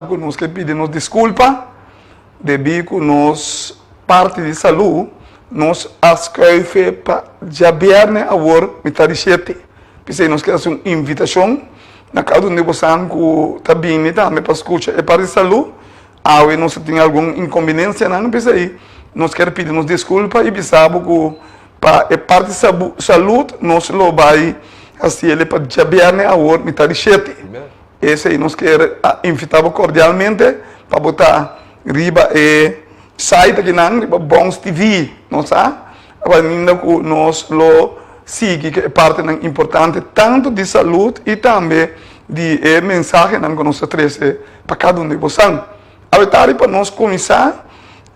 Ku nos ke pidi nos diskulpa debí ku nos parti di salú nos a skuife pa djabièrnè awor mitá di shete. P'esei nos ke hasi un invitashon na kada un di bosan ku ta bini tambe pa skucha e parti di salú. Awe nos a tin algun inkombinensianan, p'esei nos kier pidi nos diskulpa i bisa bo ku pa e parti salú nos lo bai hasi el pa djabièrnè awor mitá di shete. Esei nos kier a invita bo cordialmente pa bo ta riba e site akinan riba Bons TV. Nos sa kaminda ku nos lo sigui ku e partenan importante tantu di salud i tambe di e mensahenan ku nos ta trese pa kada un di bosan. Awe tardi pa nos kuminsá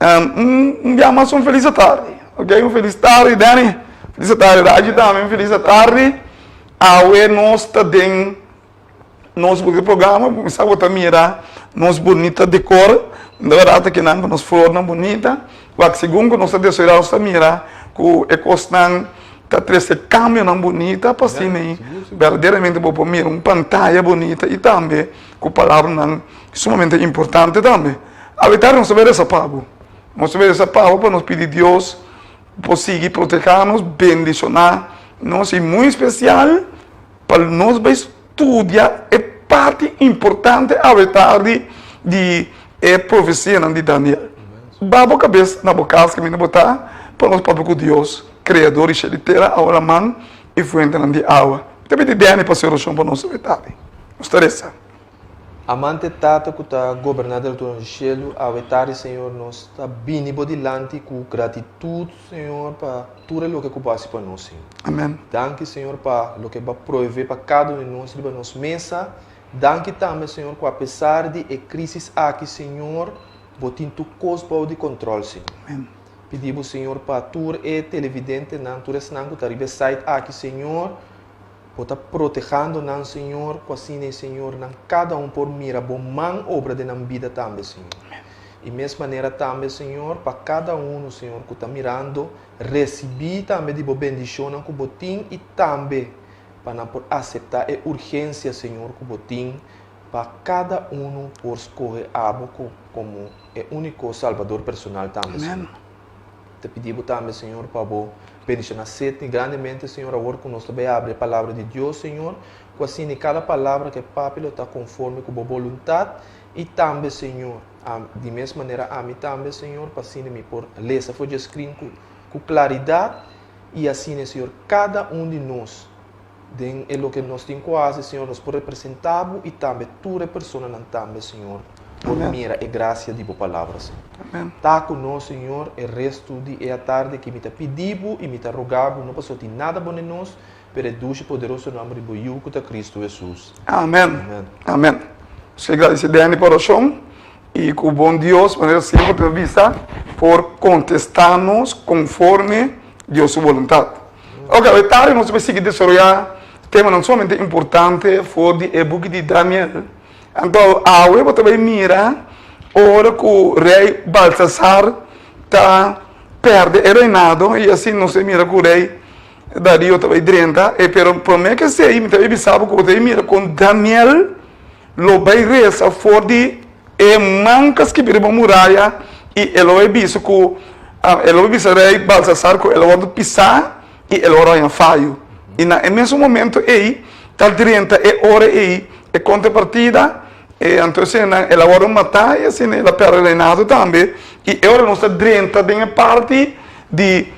un bia mas un felis atardi. Ok, un felis tardi Danny, felis atardi Raji tambe un felis atardi. Awe nos ta den. Nos bunita programa kuminsá bo ta mira nos bunita dekor di bèrdat akinan ku nos flornan bunita wak segun ku nos ta desaroyá nos ta mira ku e kosnan ta trese kambionan bunita pa asina ei berdaderamente bo por mira un pantaya bunita i tambe ku palabranan sumamente importante tambe. Awe tardi nos ta bai resa pa bo nos ta bai resa pa bo pa nos pidi Dios por sigui protehá nos bendishoná nos i muy spesial Pa nos bai studia e parti importante awe tardi di e profesianan di Daniel. Ba bo kabes na bo kas kaminda bo ta pa nos papia ku Dios, Kreador di shelu i tera, awa laman i fuentenan di awa. Mi ta pidi Danny pa hasi orashon pa nos awe tardi. Nos ta resa. Amante Tata ku ta goberná den altura di shelu, awe tardi, Señor, nos ta bini bo dilanti ku gratitut, Señor, pa tur e loke ku bo hasi pa nos, Señor. Amen. Danki, Señor, pa loke bo a proeve pa kada un di nos riba nos mesa. Danki tambe, Señor, ku apesar di e krisis aki, Señor, bo tin tur kos bou di kontròl, Señor. Amen. Pidi bo, Señor, pa tur e televidentenan, tur esnan ku ta riba e site aki, Señor, Bo ta protehando nan, Señor, ku asina e Señor nan kada un por mira Bo man obra den nan bida tambe, Señor. I mes manera tambe, Señor, pa kada unu, Señor, ku ta mirando, risibí tambe di Bo bendishonnan ku Bo tin i tambe pa nan por aseptá e urgensia, Señor, ku Bo tin pa kada unu por skohe Abo komo e úniko Salbador personal tambe, Señor. Ta pidi bo tambe, Señor, pa bo bendiciona Sidney grandemente, Señor, awor cu nos ta bay abri e Palabra di Dios, Señor, cu asina cada palabra cu e papia lo ta conforme cu bo boluntad, y tambe, Señor, di mes manera ami tambe, Señor, pa asina mi por lesa for dje screen cu cu claridad, y asina, Señor, cada un di nos Den e loke nos tin ku hasi, Señor, nos por representá Bo i tambe tur e personanan tambe, Señor, por mira e grasia di Bo Palabra, Señor. Ta ku nos, Señor, e restu di e atardi aki. Mi ta pidi Bo i mi ta roga Bo, no pasobra tin nada bon den nos, pero e dushi poderoso nòmber di Bo Yu, ku ta Kristu Hesus. Amen. Amen. Nos ke gradisé Danny pa orashon i ku bon Dios, manera semper ta bisa, por kontestá nos konforme Dios su boluntat. Ok, awe tardi nos ta sigui desaroyá temanan sumamente importante for di e buki di Daniel. Anto awe bo ta bai mira ora ku rei Balsasar ta pèrdè e reinado i asina nos ta mira ku rei Darío ta bai drenta. E pero promé ku esei mi ta bai bisa bo ku bo ta bai mira kon Daniel lo bai resa for di e man ku a skibi riba muraya i e lo bai bisa ku e lo bai bisa rei Balsasar ku e lo wòrdu pisá i e lo haña fayo. I na e mesun momento ei ta drenta e ora ei e kontrapartida e anto eseinan el a wòrdu matá i asina el a pèrdè reinado tambe i e ora nos ta drenta den e parti di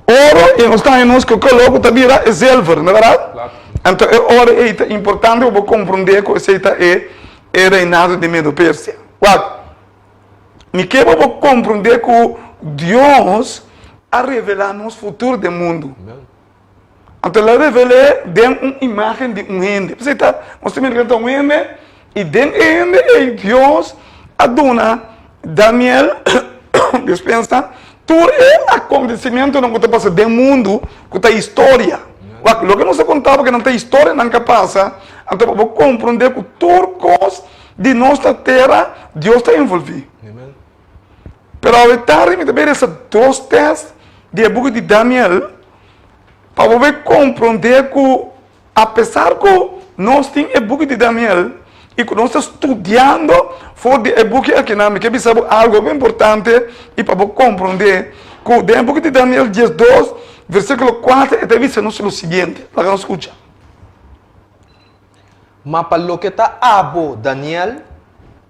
oro i nos ta haña nos ku koló ku ta bira e zilver, no bèrdat? Anto e ora ei ta importante pa bo komprondé ku esei ta e e reinado di Medo-Persia. Wak, mi ke pa bo komprondé ku Dios a revelá nos futuro den mundu. Anto el a revel'é den un imágen di un hende. P'esei ta, nos ta mira ku ta un hende, i den e hende ei Dios a duna Daniel, dispensa, tur e akontesimentunan ku ta pasa den mundu, ku ta historia. Wak, loke nos a konta bo kinan ta historianan ku a pasa, anto pa bo komprondé ku tur kos di nos na tera, Dios ta envolví. Pero awe tardi mi ta bay resa dos tèst di e buki di Daniel pa bo bay komprondé ku apesar ku nos tin e buki di Daniel. i ku nos ta studiando for di e buki akinan, mi ke bisa bo algu hopi importante i pa bo komprondé ku den e buki di Daniel 12, versíkulo 4 e ta bisa nos lo siguiente. Laga nos skucha. Ma pa loke ta abo, Daniel,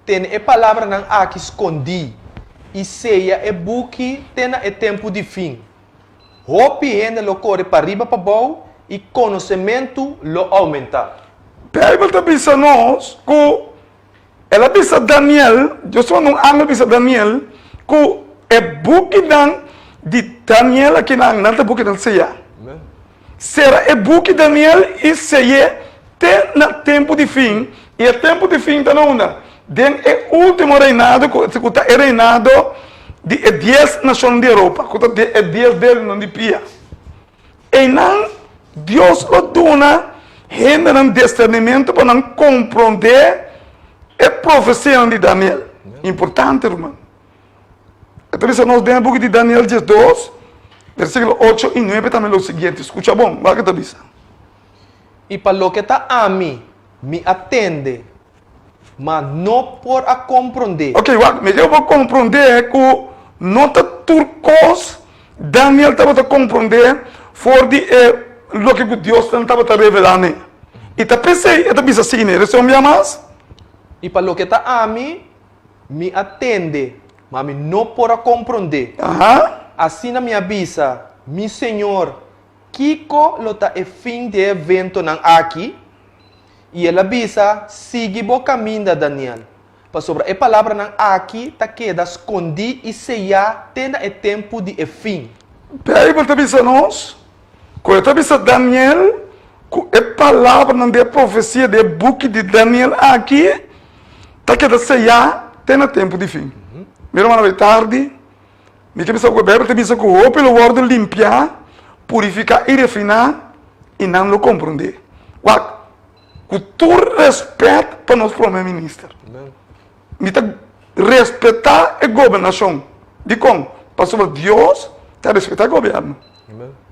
tene e palabranan aki skondí i seya e buki te na e tempu di fin. Hopi hende lo kore pariba pabou i konosementu lo oumentá. Beibel ta bisa nos ku el a bisa Daniel, Dios a manda un angel bisa Daniel ku e bukinan di Daniel akinan, nan ta bukinan seyá. Sera e buki Daniel i sey'é te na tempu di fin. I e tempu di fin ta na unda? Den e último reinado ku ta e reinado di e dies nashonnan di Europa, ku ta e dies dedonan di pia. Einan Dios lo duna hendenan disernimentu pa nan komprondé e profesianan di Daniel. Importante, ruman. E ta bisa nos den e buki di Daniel 12, versíkulo 8 i 9 tambe lo siguiente. Skucha bon, wak e ta bisa. I pa loke ta ami, mi a tende, ma no por a komprondé. Ok, wak, mi ke bo komprondé ku no ta tur kos Daniel tabata komprondé for di e loke ku Dios nan tabata revelá n'e. I ta p'esei e ta bisa asina, e un bia mas. I pa loke ta ami, Mi a tende, ma mi no por a komprondé. Asina mi a bisa, Mi Señor, kiko lo ta e fin di e eventonan aki? I el a bisa, Sigui bo kaminda, Daniel, pasobra e palabranan aki ta keda skondí i seyá te na e tempu di e fin. Beibel ta bisa nos ku e ta bisa Daniel ku e palabranan di e profesia di e buki di Daniel aki ta keda seyá te na tempu di fin. Mi rumannan, bai tardi, mi ke bisa ku e Beibel ta bisa ku hopi lo wòrdu limpiá, purifiká i refiná i nan lo komprondé. Wak, ku tur rèspèt pa nos prome minister, mi ta respetá e gobernashon. Dikon? Pasobra Dios ta respetá e gobièrnu.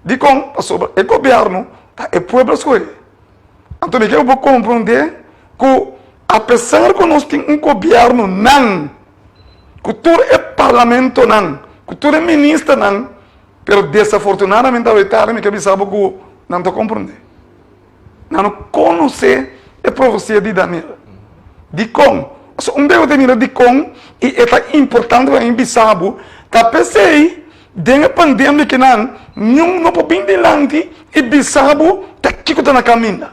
Dikon? Pasobra e gobièrnu ta e pueblo a skohe. Anto mi ke bo komprondé ku apesar ku nos tin un gobièrnunan, ku tur e parlamentonan, ku tur e ministernan, pero desafortunadamente awe tardi mi ke bisa bo ku nan ta komprondé. Nan no konosé e profesia di Daniel. Dikon? Pasobra un bes bo ta mira dikon i e ta importante pa mi bisa bo, ta p'esei Den e pandemia kinan niun no por bin dilanti i bisa bo ta kiko ta na kaminda.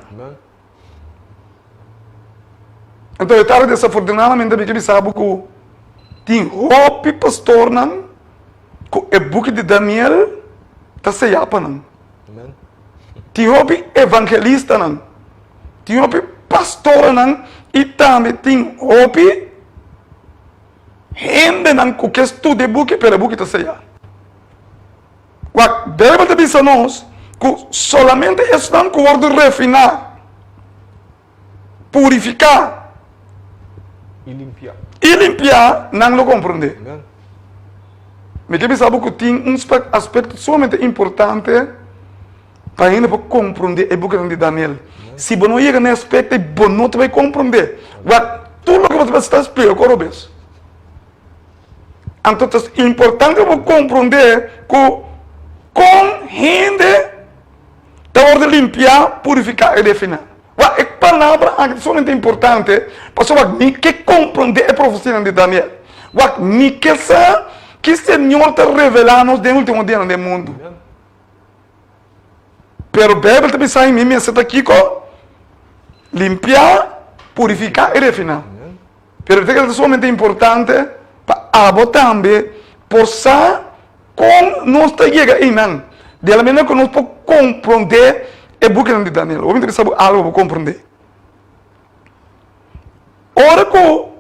Anto e tardi desafortunadamente mi ke bisa bo ku tin hopi pastornan ku e buki di Daniel ta seya pa nan. Tin hopi evangelistanan, tin hopi pastoranan i tambe tin hopi Hendenan ku ke studia e buki, pero e buki ta seyá. Wak, Beibel ta bisa nos ku solamente esnan ku wòrdu refiná, purifiká i limpiá, nan lo komprondé. Mi ke bisa bo ku tin un aspekto sumamente importante Pa hende por komprondé e bukinan di Daniel. Si bo no yega na e aspekto ei, bo no ta bai komprondé. Wak, tur loke bo ta bai ta splika ku robes. Anto ta importante pa bo komprondé ku kon hende ta wòrdu limpiá, purifiká i refiná. Wak, e palabra aki ta sumamente importante pasobra wak, mi ke komprondé e profesianan di Daniel. Wak, mi ke sa ki Señor ta revelá nos den e último dianan den mundu. Pero Bijbel ta bisa mi mester ta kiko? Limpiá, purifiká i refiná. Pero e ta sumamente importante pa abo tambe por sa kon nos ta yega einan. Di la manera ku nos por komprondé e bukinan di Daniel. Hopi ta bisa bo algu pa bo komprondé. Ora ku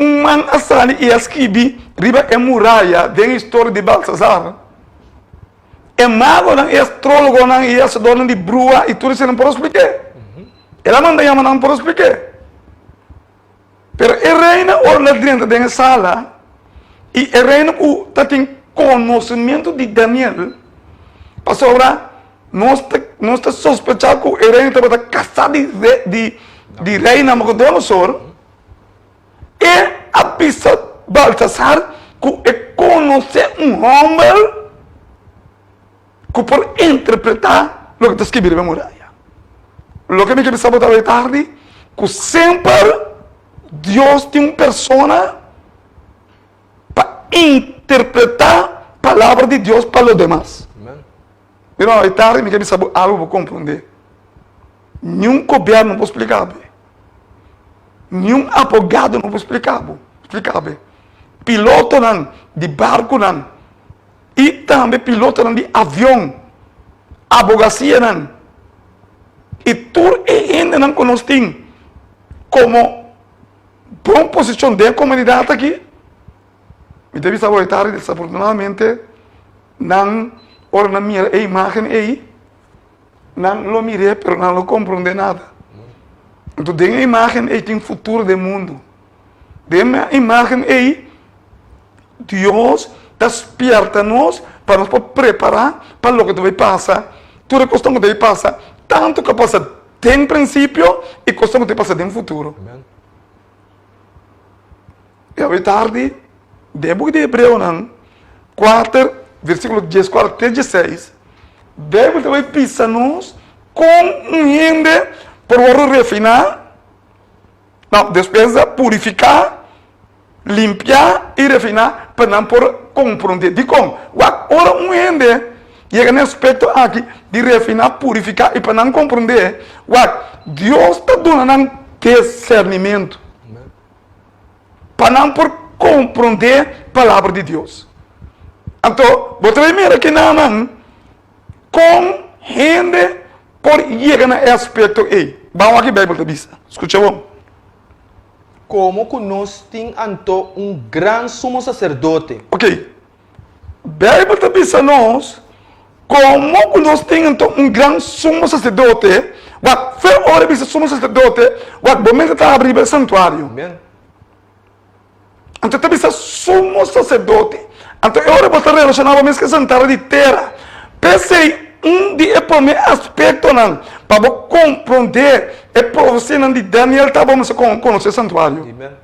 Un man a sali i a skibi riba e muraya den historia di Balsasar. E magonan, e astrólogonan i e hasedornan di brua i tur eseinan por a splik'é. El a manda yama nan por a splik'é. Pero e reina ora el a drenta den e sala i e reina ku ta tin konosementu di Daniel, pasobra nos ta nos ta sospechá ku e reina tabata kasá di di. di rei Nabucodonosor, e a bisa Baltasar ku e konosé un hòmber ku por interpretá loke ta skibí riba e muraya. Loke mi ke bisa bo ta awe tardi, ku semper Dios tin un persona pa interpretá palabra di Dios pa lo demas. Mira, awe tardi mi ke bisa bo algu bo komprondé. Niun gobièrnu no por splika bo. Niun abogado no por splika bo, splika bo. Pilotonan di barkunan i tambe pilotonan di avion, abogasianan i tur e hendenan ku nos tin komo bon posishon den e komunidat aki, mi ta bisa bo e tardi desafortunadamente nan ora nan mira e imagen ei nan lo mir'é pero nan lo komprondé nada. Anto den e imagen ei tin futuro den mundu. Den e imagen ei Dios ta spierta nos pa nos por prepará pa loke ta bai pasa, tur e kosnan ku ta bai pasa, tantu ku a pasa den prinsipio i kosnan ku ta bai pasa den futuro. I awe tardi, den e buki di Hebreonan kuater, versíkulo dieskuater te diesseis, Beibel ta bai bisa nos kon un hende por wòrdu refiná, no, despues di a purifiká, limpiá i refiná pa nan por komprondé. Dikon? Wak, ora un hende yega na e aspekto aki di refiná, purifiká i pa nan komprondé, wak, Dios ta duna nan disernimentu. Pa nan por komprondé Palabra di Dios. Anto, bo ta bai mira kinanan kon hende por yega na e aspekto ei. Ban wak e Beibel ta bisa. Skucha bon. Komo ku nos tin anto un gran sumo saserdote. Ok. Beibel ta bisa nos, Komo ku nos tin anto un gran sumo saserdote, wak, fe ora bisa sumo saserdote, wak, bo mester ta habri riba e santuario. Amen. Anto ta bisa sumo saserdote. Anto e ora bo ta relashoná bo mes ku e santuario di tera. P'esei, un di e promé aspektonan pa bo komprondé e profesianan di Daniel ta bo mester konosé e santuario. Amen.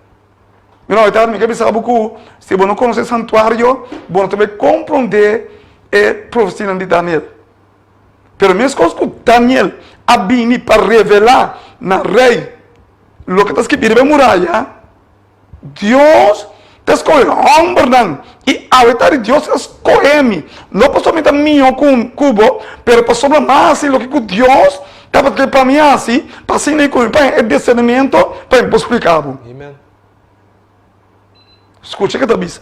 Mi no ta mi ke bisa bo ku si bo no konosé santuario, bo no ta bai komprondé e profesianan di Daniel. Pero meskos ku Daniel a bini pa revelá na rei loke ta skibí riba e muraya, Dios ta skohe hòmbernan i awe ta di Dios a skohe mi, no pasobra mi ta mihó ku bo, pero pasobra mi a hasi loke ku Dios Tabata ke pa mi hasi pa asina i ku mi paña e discernimento pa mi por splika bo. Amen. Skucha ke ta bisa.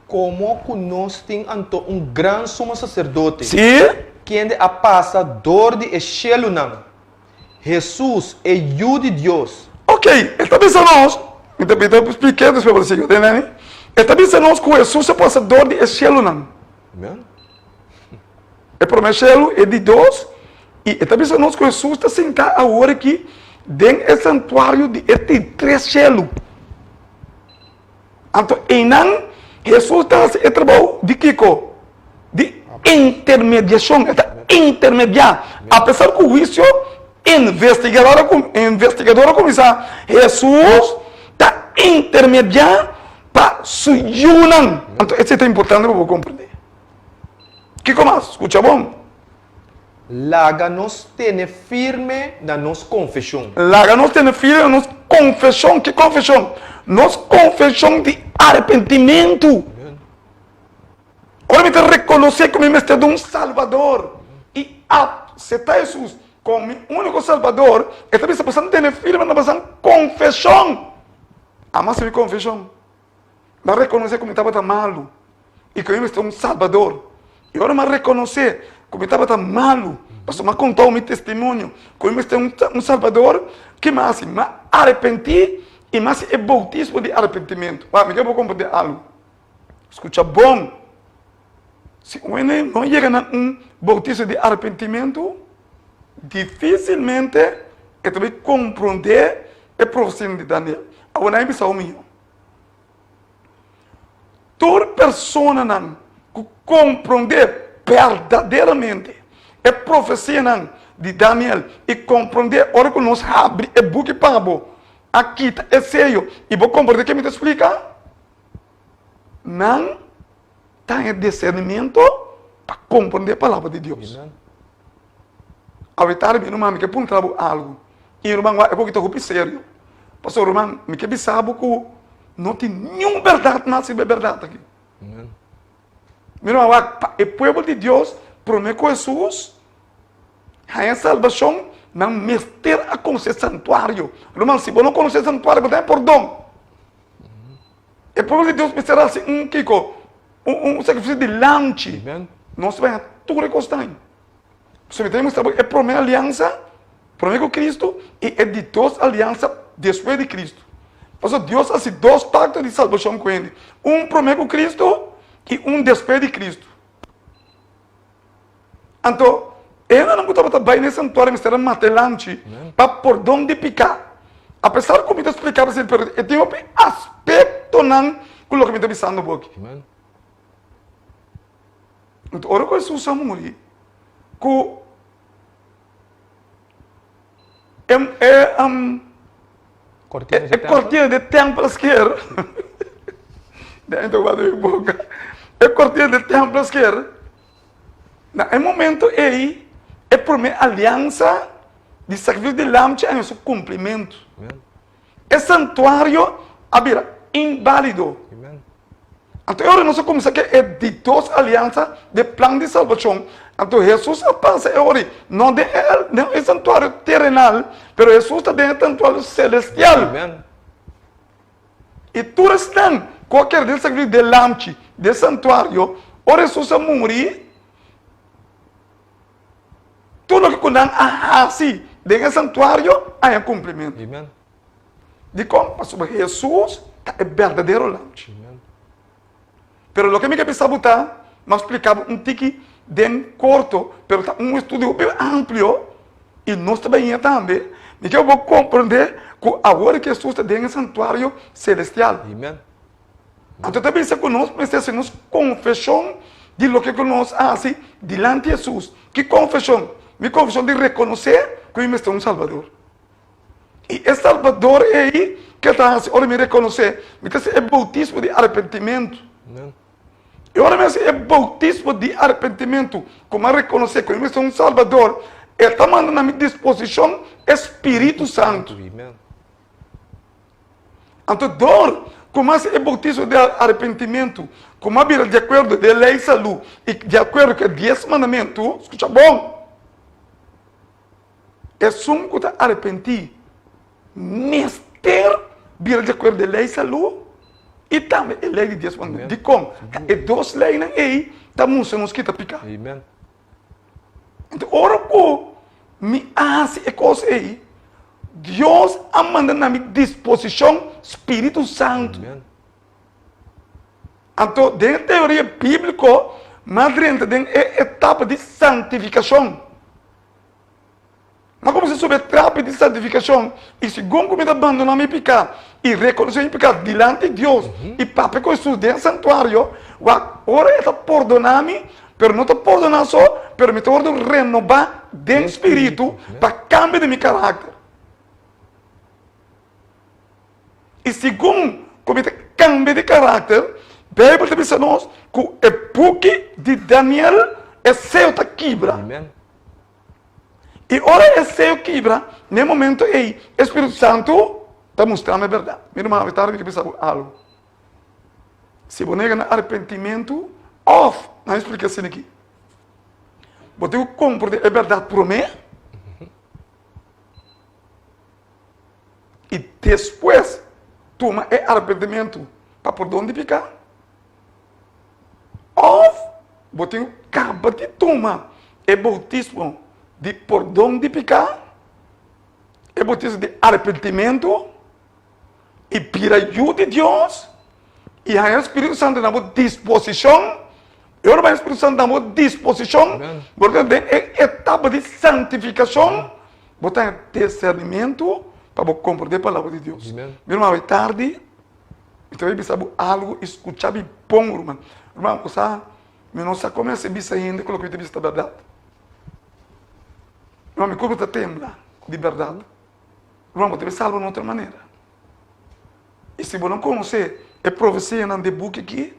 Komo ku nos tin anto un gran sumo saserdote. Sí. Kende a pasa dor di e shelunan, Hesus, e Yu di Dios. Ok, e ta bisa nos, mi ta mi ta splik'é despues bo ta sigui, oke Neni? E ta bisa nos ku Hesus a pasa dor di e shelunan. Amen. E promé shelu, e di dos, i e ta bisa nos ku Hesus ta sintá awor aki den e santuario di e di tres shelu. Anto einan Hesus ta hasi e trabou di kiko? Di intermediashon, e ta intermediá. Apesar ku huisio investigador a kuminsá, Hesus ta intermediá pa su yunan. Anto esei ta importante pa bo komprendé. Kiko mas? Skucha bon. Laga nos tene firme na nos konfeshon. Laga nos tene firme na nos konfeshon. Ki konfeshon? Nos konfeshon di arepentimentu. Ora mi ta rekonosé ku mi mester di un Salbador i apseptá Hesus komo mi úniko Salbador, e ta bisa boso tene firme na boso konfeshon. Amo hasi mi konfeshon. Mi a rekonosé ku mi tabata malu i ku mi mester un Salbador. I ora mi a rekonosé ku mi tabata malu, pasobra mi a kontau mi testimonio ku mi mester un Salbador, ke mi a hasi? Mi a arepentí i mi a hasi e boutismo di arepentimentu. Wak, mi ke bo komprendé algu. Skucha bon. Si un hende no yega na un boutismo di arepentimentu, difisilmente e ta bai komprondé e profesia di Daniel. Awor nan a bisa mi. Tur personanan ku komprondé berdaderamente e profesianan di Daniel i komprondé ora ku nos habri e buki pa bo a kita e seyo i bo komprondé ke mi ta splika, nan ta haña disernimiento pa komprondé palabra di Dios. Awe tardi mi ruman mi ke puntra bo algu i ruman wak e koki ta hopi serio pasobra ruman mi ke bisa bo ku no tin niun bèrdat mas riba e bèrdat aki. Mi ruman wak pa e pueblo di Dios promé ku Hesus haña salbashon nan mester a konosé santuario. Ruman si bo no konosé santuario bo ta haña pordon. E pueblo di Dios mester hasi un kiko? Un sakrifisio di lamchi. Nos ta haña tur e kosnan. So mi ta mustra bo e promé aliansa, promé ku Kristu, i e di dos aliansa despues di Kristu. Pasobra Dios a hasi dos pakto di salbashon ku hende, un promé ku Kristu i un despues di Kristu. Anto, e hendenan ku tabata bai na e santuario mester a mata e lamchi pa pordon di piká. Apesar ku mi ta splika bo esei, pero e tin hopi aspektonan ku loke mi ta bisando bo aki. Anto ora ku Hesus a muri, ku e e e kortina di tèmpel a sker, den ta wak den mi boka, e kortina di tèmpel a sker, na e momento ei e promé aliansa di sakrifisio di lamchi a haña su kumplimentu. E santuario a bira inbálido. Anto e ora nos a kuminsá ke e di dos aliansa di e plan di salbashon. Anto Hesus a pasa e ora ei, no den e e santuario terenal, pero Hesus ta den e santuario selestial. I tur esnan ku a kere den e sakrifisio di e lamchi di e santuario, ora Hesus a muri, Tur loke ku nan a hasi den e santuario a haña kumplimentu. Dikon? Pasobra Hesus ta e berdadero lamchi. Pero loke mi ke bisa bo ta, mi a splika bo un tiki den korto, pero ta un estudio hopi amplio i nos ta baña tambe. Mi ke bo komprende ku awor ku Hesus ta den e santuario selestial. Anto ta bisa ku nos mester hasi nos konfeshon di loke ku nos a hasi dilanti Hesus. Ki konfeshon? Mi konfeshon di rekonosé ku mi mester un Salbador. I e Salbador ei ke ta hasi ora mi rekonosé? Mi ta hasi e boutismo di arepentimentu. I ora mi hasi e boutismo di arepentimentu ku mi a rekonosé ku mi mester un Salbador, e ta manda na mi disposishon e Spiritu Santu. Anto dor ku mas e boutismo di arepentimentu ku mas bira di akuerdo di e lei salú i di akuerdo ku e dies mandamentu, skucha bon, esun ku ta arepentí mester bira di akuerdo di e lei salú i tambe e lei di dies mandamentu. Dikon? Ta e dos leinan ei ta mustra nos kita piká. Anto ora ku mi a hasi e kos ei, Dios a manda na mi disposishon Spiritu Santu. Anto den e teoria bíbliko, mi a drenta den e etapa di santifikashon. Mi a kuminsá subi e trapi di santifikashon, i segun ku mi ta bandoná mi piká i rekonosé mi piká dilanti Dios i papia ku Hesus den e santuario, wak, ora e ta pordoná mi, pero no ta pordoná so, pero mi ta wòrdu renobá den spiritu pa kambia di mi karakter. I segun ku mi ta kambia di karakter, Beibel ta bisa nos ku e buki di Daniel e seo ta kibra. I ora e seo kibra, na e momento ei, e Spiritu Santu ta mustra mi e bèrdat. Mi ruman, awe tardi mi ke bisa bo algu. Si bo nega na arepentimentu, òf, nan a splika asina aki, bo tin ku komprendé e bèrdat promé, i despues tuma e arepentimentu pa pordon di piká. Òf bo tin ku kaba di tuma e boutismo di pordon di piká, e boutismo di arepentimentu, i bira yu di Dios i haña e Spiritu Santu na bo disposishon. I ora bo haña e Spiritu Santu na bo disposishon, bo ta den e etapa di santifikashon, bo ta haña disernimentu pa bo komprendé e Palabra di Dios. Mi ruman, awe tardi. Mi ta bai bisa bo algu i skucha mi bon, ruman. Ruman, bo sa, mi no sa kon mi a hasi bisa hende ku loke mi ta bisa ta bèrdat. Ruman, mi kurpa ta tembla, di bèrdat. Ruman, bo ta bin salba un otro manera. I si bo no konosé e profesianan di e buki akí,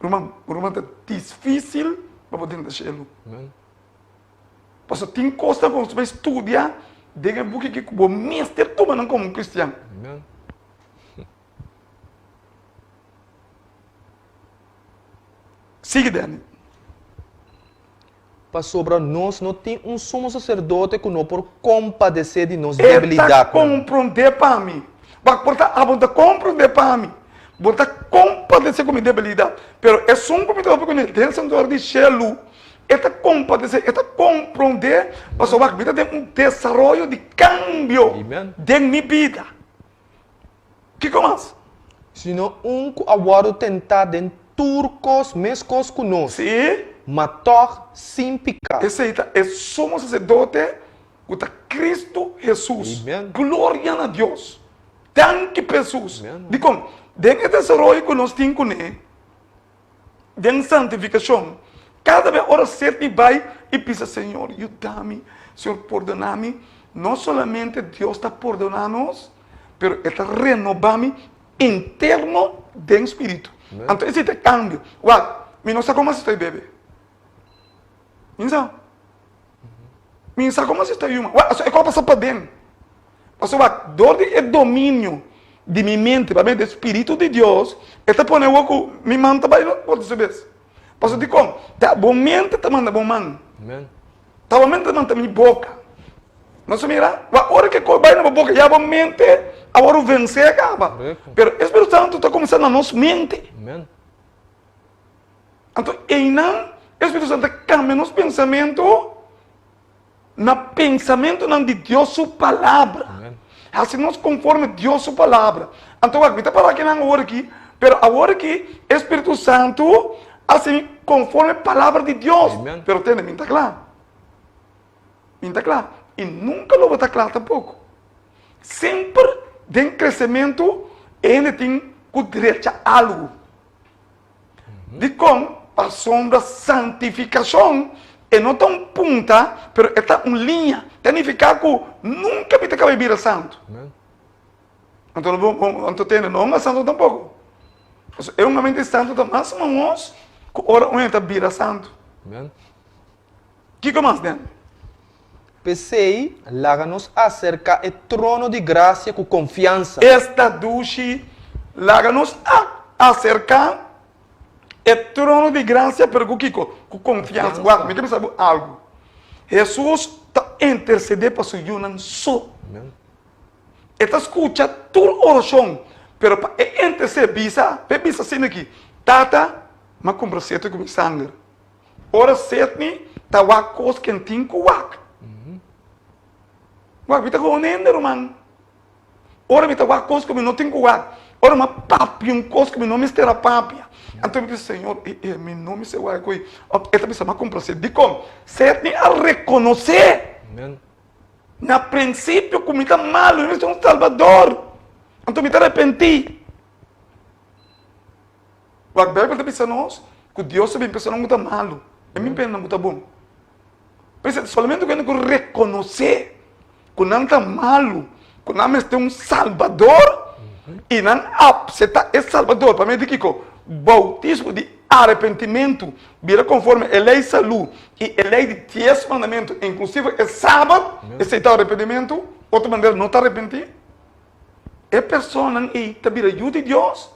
ruman, ruman ta difísil pa bo drenta shelu. Pasobra tin kosnan ku nos ta bai studia den e buki akí ku bo mester tuma nan komo un kristian. Sigui, Danny. Pasobra nos no tin un sumo saserdote ku no por kompadesé di nos E ta debilidatnan. komprondé pa mi. Wak, por ta abo ta komprondé pa mi. Bo ta kompadesé ku mi debilidat. Pero esun ku mi ta papia kuné den santuario di shelu, e ta kompadesé, e ta komprondé, pasobra wak, mi ta den un desaroyo di kambio den mi bida. Kiko mas? Sino un ku a wòrdu tentá den tur kos meskos ku nos, Sí. ma tòg sin piká. Esei ta e Sumo Saserdote ku ta Kristu Hesus. Amen. Gloria na Dios! Danki pa Hesus! Amen. Dikon? Den e desaroyo ku nos tin kuné, den santifikashon, kada bes ora ser mi bai i bisa, Señor, yuda mi, Señor, pordona mi, no solamente Dios ta pordona nos, pero e ta renoba mi interno den spiritu. Anto esei ta e kambio. Wak, mi no sa komo así ta bebe. Mi no sa. Mi no sa komo así ta yuma. Wak, e kos pasa paden. Pasobra wak, dor di e dominio di mi mente pa medio di e spiritu di Dios, e ta pone awor ku mi man ta bai otro su bes. Pasobra dikon? Ta bo mente ta manda bo man. Ta bo mente ta manda mi boka. Nos a mira? Wak, ora ku e kos bai na bo boka, ya bo mente a wòrdu vensé kaba. Pero e Spiritu Santu ta kuminsá na nos mente. Anto einan e Spiritu Santu ta kambia nos pensamentu na pensamentunan di Dios su Palabra. Hasi nos konforme Dios su Palabra. Anto wak, mi ta para akinan awor aki, pero awor aki e Spiritu Santu hasi mi konforme Palabra di Dios. Pero tende, mi no ta kla. Mi no ta kla. I nunka lo bo ta kla tampoko. Semper den kresementu e hende tin ku drecha algu. Dikon? Pasobra santifikashon e no ta un punta, pero e ta un liña. Ta nifiká ku nunka mi ta kaba di bira santu. Anto bo anto tende no un santu tampoko. Pasobra e un mente santu ta mas mahos ku ora un hende ta bira santu. Kiko mas den? P'esei, laga nos aserká e trono di grasia ku konfiansa. Esta dushi, laga nos aserká e trono di grasia, pero ku kiko? Ku konfiansa. Wak, mi ke bisa bo algu. Hesus ta intersedé pa su yunan so. E ta skucha tur orashon, pero pa e intersedé, bisa, pa e bisa asina aki, Tata, mi a kumpra sete ku mi sanger. Ora Sidney ta wak kos ken tin ku wak. Wak, mi ta gewoon hende, ruman. Ora mi ta wak kos ku mi no tin ku wak. Ora mi a papia un kos ku mi no mester a papia. Anto mi bisa, Señor, e, e, mi no mester wak ku ei. Òf e ta bisa, mi a kumplase. Dikon? Sidney a rekonosé na prinsipio ku mi ta malu, mi mester un Salbador. Anto mi ta arepentí. Wak, Bijbel ta bisa nos ku Dios ta bin personanan ku ta malu, e bin personanan ku ta bon. P'esei solamente ku hende ku rekonosé ku nan ta malu, ku nan mester un Salbador i nan apseptá e Salbador pa medio di kiko? Boutismo di arepentimentu, bira konforme e lei salú i e lei di dies mandamentu, inklusive e Sabat, esei ta arepentimentu, otro manera no ta arepentí. E personanan ei ta bira yu di Dios.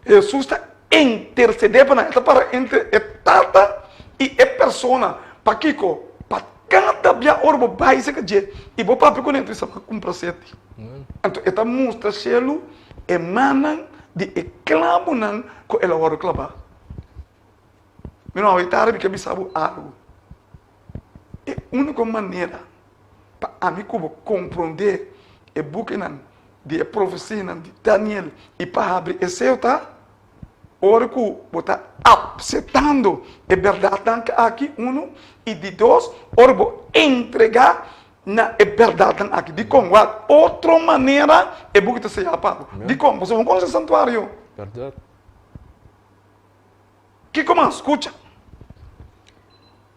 Hesus ta intersedé pa nan, e ta para entre e Tata i e persona. Pakiko? Pa kada bia ora bo bai serka dje i bo papia kuné, ta bisa, Bo a kumpra seti. Anto e ta mustra shelu e mannan di e klabunan ku el a wòrdu klabá. Mi no, awe tardi mi ke bisa bo algu. E úniko manera pa ami ku bo komprondé e bukinan di e profesianan di Daniel i pa habri e seo ta ora ku bo ta apseptando e bèrdatnan aki, unu, i di dos, ora bo entregá na e bèrdatnan aki. Dikon? Wak otro manera e buki ta seyá pa bo. Dikon? Pasobra bo no konosé e santuario. Kiko mas? Skucha.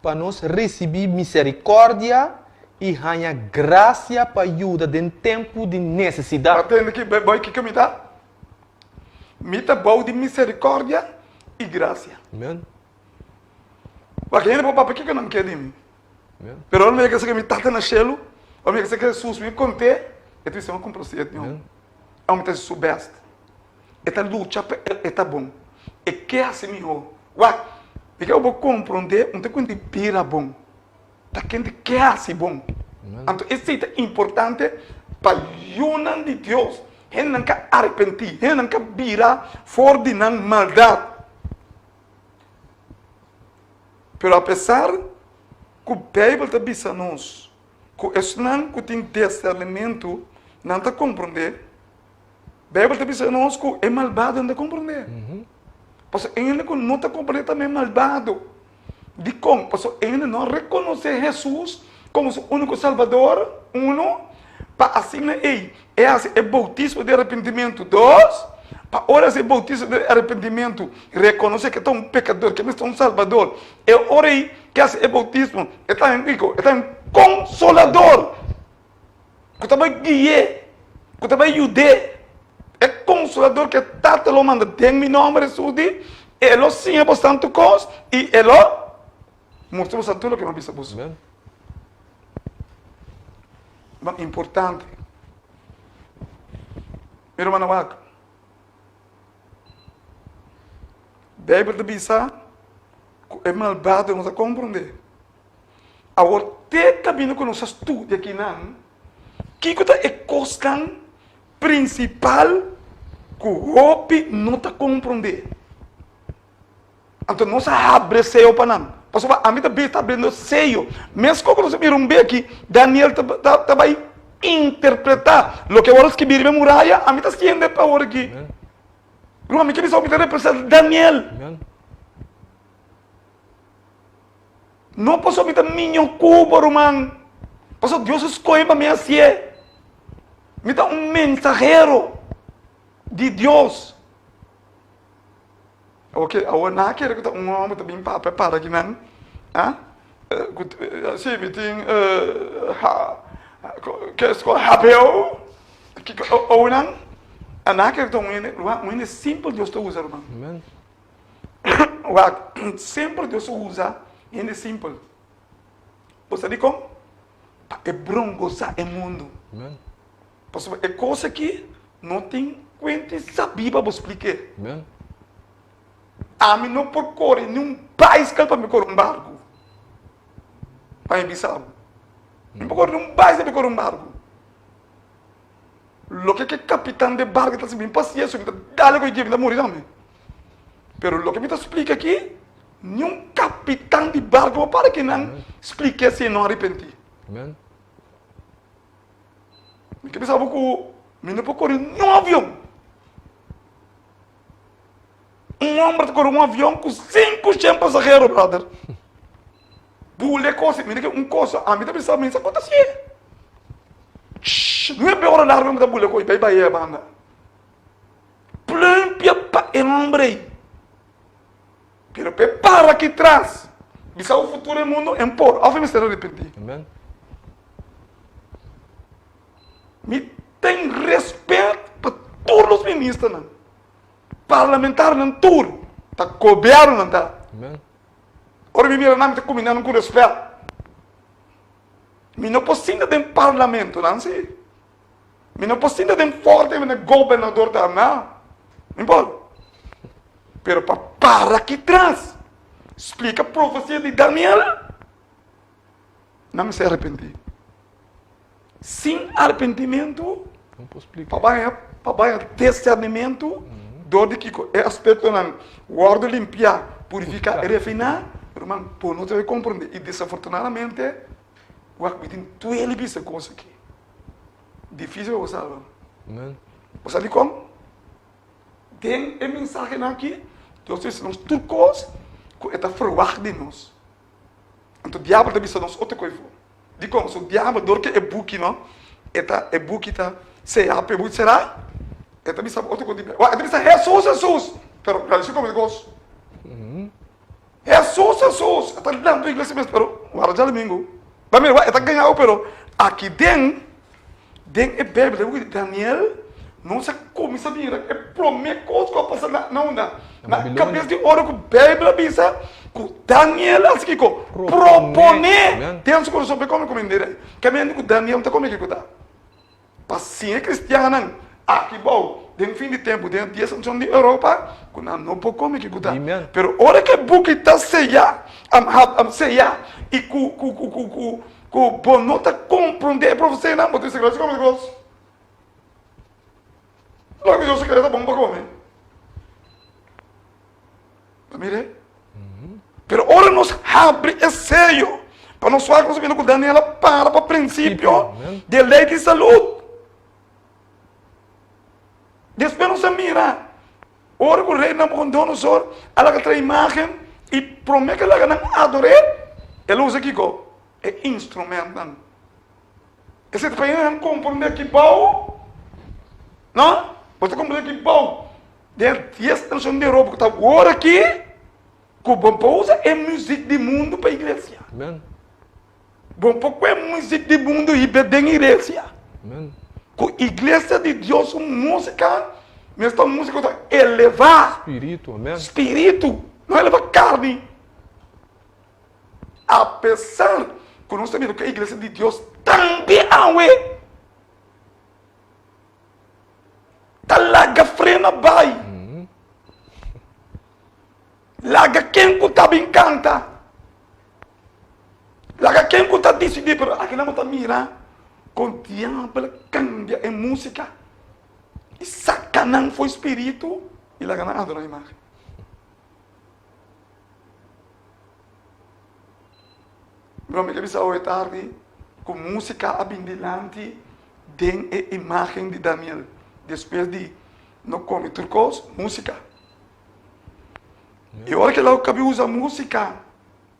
Pa nos risibí miserikòrdia. I haña grasia pa yuda den tempu di nesesidat. Bo a tende ki boy kiko mi ta? Mi ta bou di miserikòrdia i grasia. Amen. Wak hende por papia kiko nan ke di mi. Amen. Pero ora mi yega serka mi Tata na shelu, ora mi yega serka Hesus, mi kont'é, e ta bisa mi kumprosé e Ñor. Amo ta hasi su bèst. E ta lucha pa e ta bon. E ke hasi mihó. Wak, mi ke bo komprondé un ta kuenta di bira bon. Ta kende ke hasi bon. Anto esei ta importante pa yunan di Dios, hendenan ka arepentí, hendenan ka bira for di nan maldat. Pero apesar ku Beibel ta bisa nos ku esnan ku tin disernimentu nan ta komprondé, Beibel ta bisa nos ku e malbado no ta komprondé. Pasobra e hende ku no ta komprondé tambe e malbado. Dikon? Pasobra e hende no a rekonosé Hesus komo su úniko Salbador, uno, pa asina ei e hasi e boutismo di arepentimentu, dos, pa ora hasi e boutismo di arepentimentu rekonosé ku e ta un pekador, ku e mester un Salbador, e ora ei ke hasi e boutismo e ta un kiko? E ta un konsolador. Ku ta bai gui'é, ku ta bai yud'é. E Konsolador ku e Tata lo manda den mi nòmber, Hesus di, e lo siña boso tur kos i e lo mustra boso tur loke mi a bisa boso. Mas importante, mi rumannan wak, Beibel ta bisa ku e malbado no ta komprondé. Awor te kaminda ku nos a studia akinan, kiko ta e kosnan prinsipal ku hopi no ta komprondé? Anto nos a habri e seyo pa nan. Pasobra ami ta bisa ta abriendo seyo. Meskos ku nos a mira un beki, Daniel ta bai interpretá loke awor a skibí riba e muraya, ami ta siendo e awor aki. Ruman, mi ke bisa bo mi ta representá Daniel. No pasobra mi ta miño ku bo, ruman. Pasobra Dios a skohe pa mi hasié. Mi ta un mensahero di Dios. Oke, awor nan a kere ku ta un hòmber ta bin papia para akinan. Ah, ku si mi tin ha ke skol hbo kiko ounan. Nan a kere ku ta un hende, ruman, un hende simpel Dios ta usa, ruman. Amen. Wak, semper Dios a usa hende simpel. Bo sa dikon? Pa e brongosá e mundu. Amen. Pasobra e kos aki no tin kuenta i sabí pa bo splik'é. Amen. Ami no por kore ni un baiskel pa mi kore un barku. Pa mi bisa bo. Mi por kore ni un baiskel pa mi kore un barku. Loke ke kapitan de barku ta hasi mi pasiencia, mi ta dale ku e mi ta muri tambe. Pero loke mi ta splika aki, niun kapitan di barku por para kinan splik'é si e no arepentí. Amen. Mi ke bisa bo ku mi no por kore niun avion. Un homber ta kore un avion ku 500 pasahero, brother. Bule kos, mira ke un kos, ami ta bisa, mi sa kon ta hasié. Shh, nuebe ora largu mi ta bule kos, bai bai e banda. Plumpia pa e homber ei. Pero pa e para aki tras, bisa o futuro e mundo en por, of e mester arepentí. Amen. Mi ten respet pa tur nos ministernan. Parlamentarionan tur ta gobiernonan ta. Amen. Ora mi mira nan mi ta kuminda nan ku respet. Mi no por sinta den parlamentonan si. Mi no por sinta den forte mene gobernador ta na. Mi por. Pero pa para aki tras splika profesia di Daniel nan mester arepentí. Sin arepentimentu pa bai pa bai discernimentu dor di kiko e aspectonan wordo limpiá, purifiká i refiná, ruman, bo no ta bai komprondé. I desafortunadamente wak mi tin tuel bisa e kos aki. Difísil pa bo salba. Bo sa dikon? Den e mensahenan aki Dios ta bisa nos tur kos ku e ta ferwagt di nos. Anto diabel ta bisa nos otro kos afó. Dikon? So diabel dor ke e buki no, e ta e buki ta seá pa e buki será, e ta bisa otro kos di wak e ta bisa Hesus Hesus pero realisá komo di kos. Hesus Hesus e ta lanta iglesia mes pero warda djadumingu. Ba mira, wak, e ta gaña bo, pero aki den, den e Bijbel, den buki di Daniel, nos a kuminsá mira e promé kos ku a pasa na, na unda? Na Na Babilonia. kabes di ora ku Bijbel a bisa ku Daniel a hasi kiko? Proponé. Proponé Amen. den su kurason pa e kome kuminda di rei. Kamente ku Daniel no ta kome kiko ta? Pa siña kristiannan aki bou den fin di tempu den e dies nashon di Europa ku nan no por kome kiko ta. Amen. Pero ora ku e buki ta seyá, am hab am seyá i ku ku ku ku ku ku bo no ta komprondé e profesianan, bo ta bisa kla si kome kos. Loke Dios a kere ta bon pa kome. Ta mira? Pero ora nos habri e seyo pa nos wak nos mira ku Daniel a para pa prinsipio di e lei di salud. Despues nos a mira ora ku rei Nabucodonosor a laga traha imagen i prome ku e laga nan ador'é, el a usa kiko? E instrumentnan. Esei ta pa hende nan komprondé ki bou, no? Bo ta komprondé ki bou Den e dies nashon di Europa ku ta awor aki, ku bo por usa e muzik di mundu pa iglesia. Amen. Bo por ku e muzik di mundu hiba den iglesia. Amen. Ku iglesia di Dios su musika mester ta un musika ku ta elevá. Spiritu, amen. Spiritu, no elevá karni. Apesar ku nos ta mira ku e iglesia di Dios tambe awe. Ta laga frena bai. Laga ken ku ta bin kanta. Laga ken ku ta disidí, pero akinan bo ta mira kon diabel a kambia e músika i saka nan for spiritu i laga nan adorá imágen. Bro, mi ke bisa awe tardi ku músika a bin dilanti den e imágen di Daniel. Despues di no kome tur kos, músika. I ora ku el a kabi usa músika,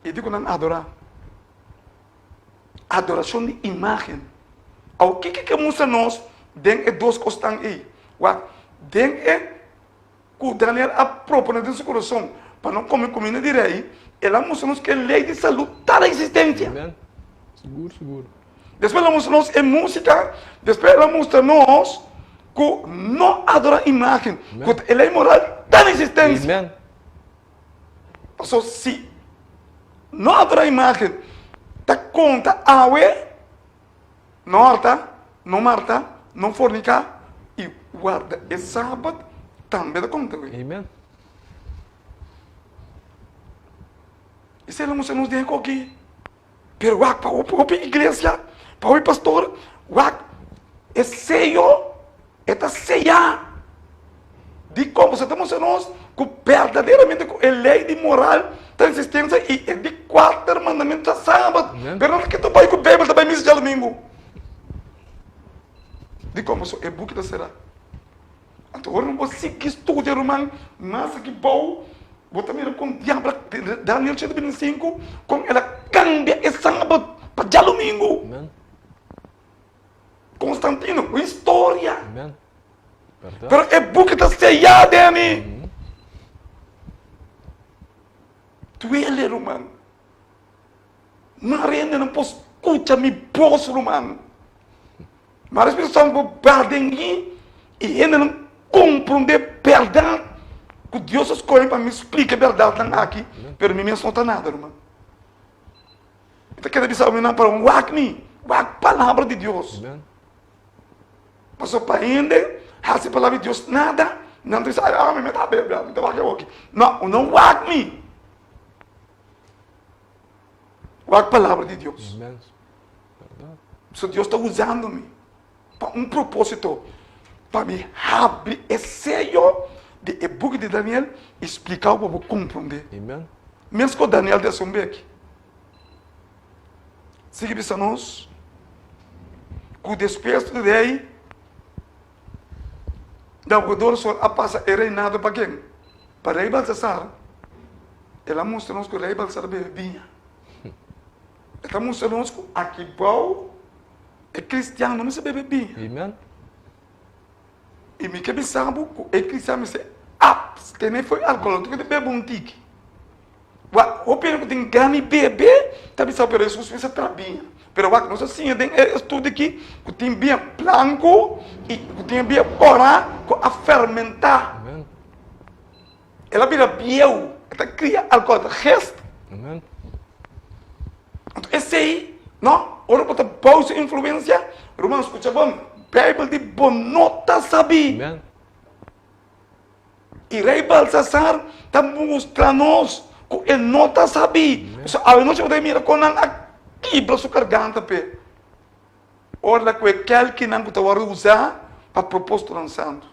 e di ku nan adorá. Adorashon di imágen. Awor, kiko ke mustra nos den e dos kosnan ei? Wak, den e ku Daniel a proponé den su kurason pa no kome kuminda di rei, el a mustra nos ku e lei di salú ta na eksistensia. Amen. Sigur, sigur. Despues el a mustra nos e músika, despues el a mustra nos ku no adorá imágen, ku e lei moral ta na eksistensia. Amen. Pasobra si no adorá imágen ta konta awe, No horta, no marta, no fornica y warda e Sabat tambe ta conta cu. Amen. Esey lo mustra nos den koki. Pero wak pa hopi hopi iglesia, pa hopi pastor, wak e seyo e ta seya. Dikon? Pasobra ta mustra nos ku berdaderamente ku e lei di moral ta eksistensia i e di kuater mandamentu ta sabat. Pero no ta ke ta bai ku Beibel ta bai misa djadumingu. Dikon? Pasobra e buki ta será. Anto ora bo sigui studia ruman mas aki bou bo ta mira kon diabel a Daniel 7:25 kon el a kambia e sabat pa djadumingu. Constantino, un historia. Amen. Berdad. Pero e buki ta sellá den mi. Duele, ruman. Mara hende no por scucha mi bos, ruman. Mara Spiritu Santo por ba den mi i hende no comprende berdad cu Dios a scoge pa mi splica e berdadnan aki, pero mi mes no ta nada, ruman. Mi ta keda bisa ominan para wak mi, wak palabra di Dios. Amen. Pasobra pa hende hasi palabra di Dios nada, nan ta bisa, ah, mi ta Biblia, mi ta wak e oki. No, no wak mi. Wak palabra di Dios. Amen. Berdad. So Dios ta usando mi pa un propósito, pa mi habri e seyo di e buki di Daniel i splika bo pa bo komprondé. Amen. Meskos Daniel ta esun beki. Sigui bisa nos ku despues di rei Nabucodonosor a pasa e reinado pa ken? Pa rei Balsasar. El a mustra nos ku rei Balsasar a bebe biña. E ta mustra nos ku aki bou e kristian no mester bebe biña. Amen. I mi ke bisa bo ku e kristian mester abstené for di alkohol. No ta ku ta bebe un tiki. Wak, hopi hende ku tin gana di bebe ta bisa pero Hesus mester tra biña. Pero wak, nos a siña den e estudio aki ku tin biña blanku i ku tin biña kòrá ku a fermentá. El a bira bieu, e ta kria alkohòl, ta gist. Anto esei, no, ora bo ta bou su influensia, ruman skucha bon, Beibel di bo no ta sabí. I rei Balsasar ta mustra nos ku e no ta sabí. Pasobra awenochi bo ta mira kon nan a kibra su karganta p'e. Ora ku e kèlkinan ku ta wòrdu usá pa propósitonan santu.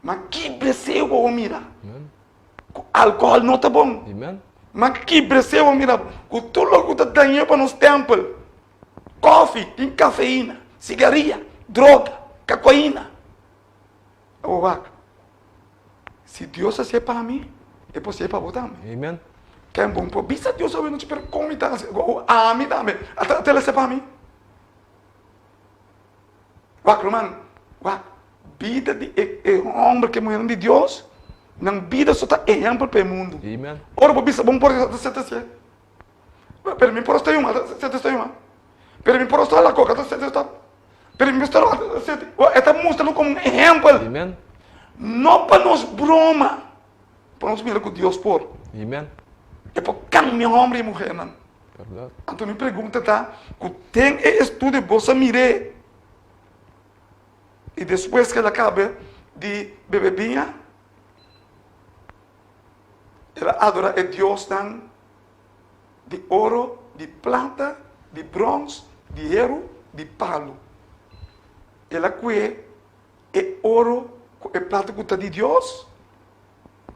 Ma ki breseo bo a mira ku alkohòl no ta bon. Ma ki breseo bo a mira ku tur loke ku ta dañ'é pa nos tèmpel, kòfi tin kafeina, sigaria, droga, kakoina. Awor wak, si Dios a hasié pa mi, e por hasié pa bo tambe. Amen. Ken bon por bisa Dios awe nochi, pero kon mi ta hasi? Ami tambe, ata el hasié pa mi. Wak ruman, wak, bida di e e homber ku e muhernan di Dios, nan bida so ta ehempel pa e mundu. Amen. Ora bo bisa bon por ata sete hasié. Pero mi por sta yuma, ata sete sta yuma. Pero mi por sta la koka, ata sete sta. Pero mi por sta ata sete. E ta mustra nos komo un ehempel. Amen. No pa nos broma, pa nos mira ku Dios por. Amen. E por kambia homber i muhernan. Berdad. Anto mi pregunta ta, ku den e estudio bo sa mir'é i despues ku el a kaba di bebe biña, el a adorá e diosnan di oro, di plata, di bròns, di heru, di palu. El a kue e oro ku e plata ku ta di Dios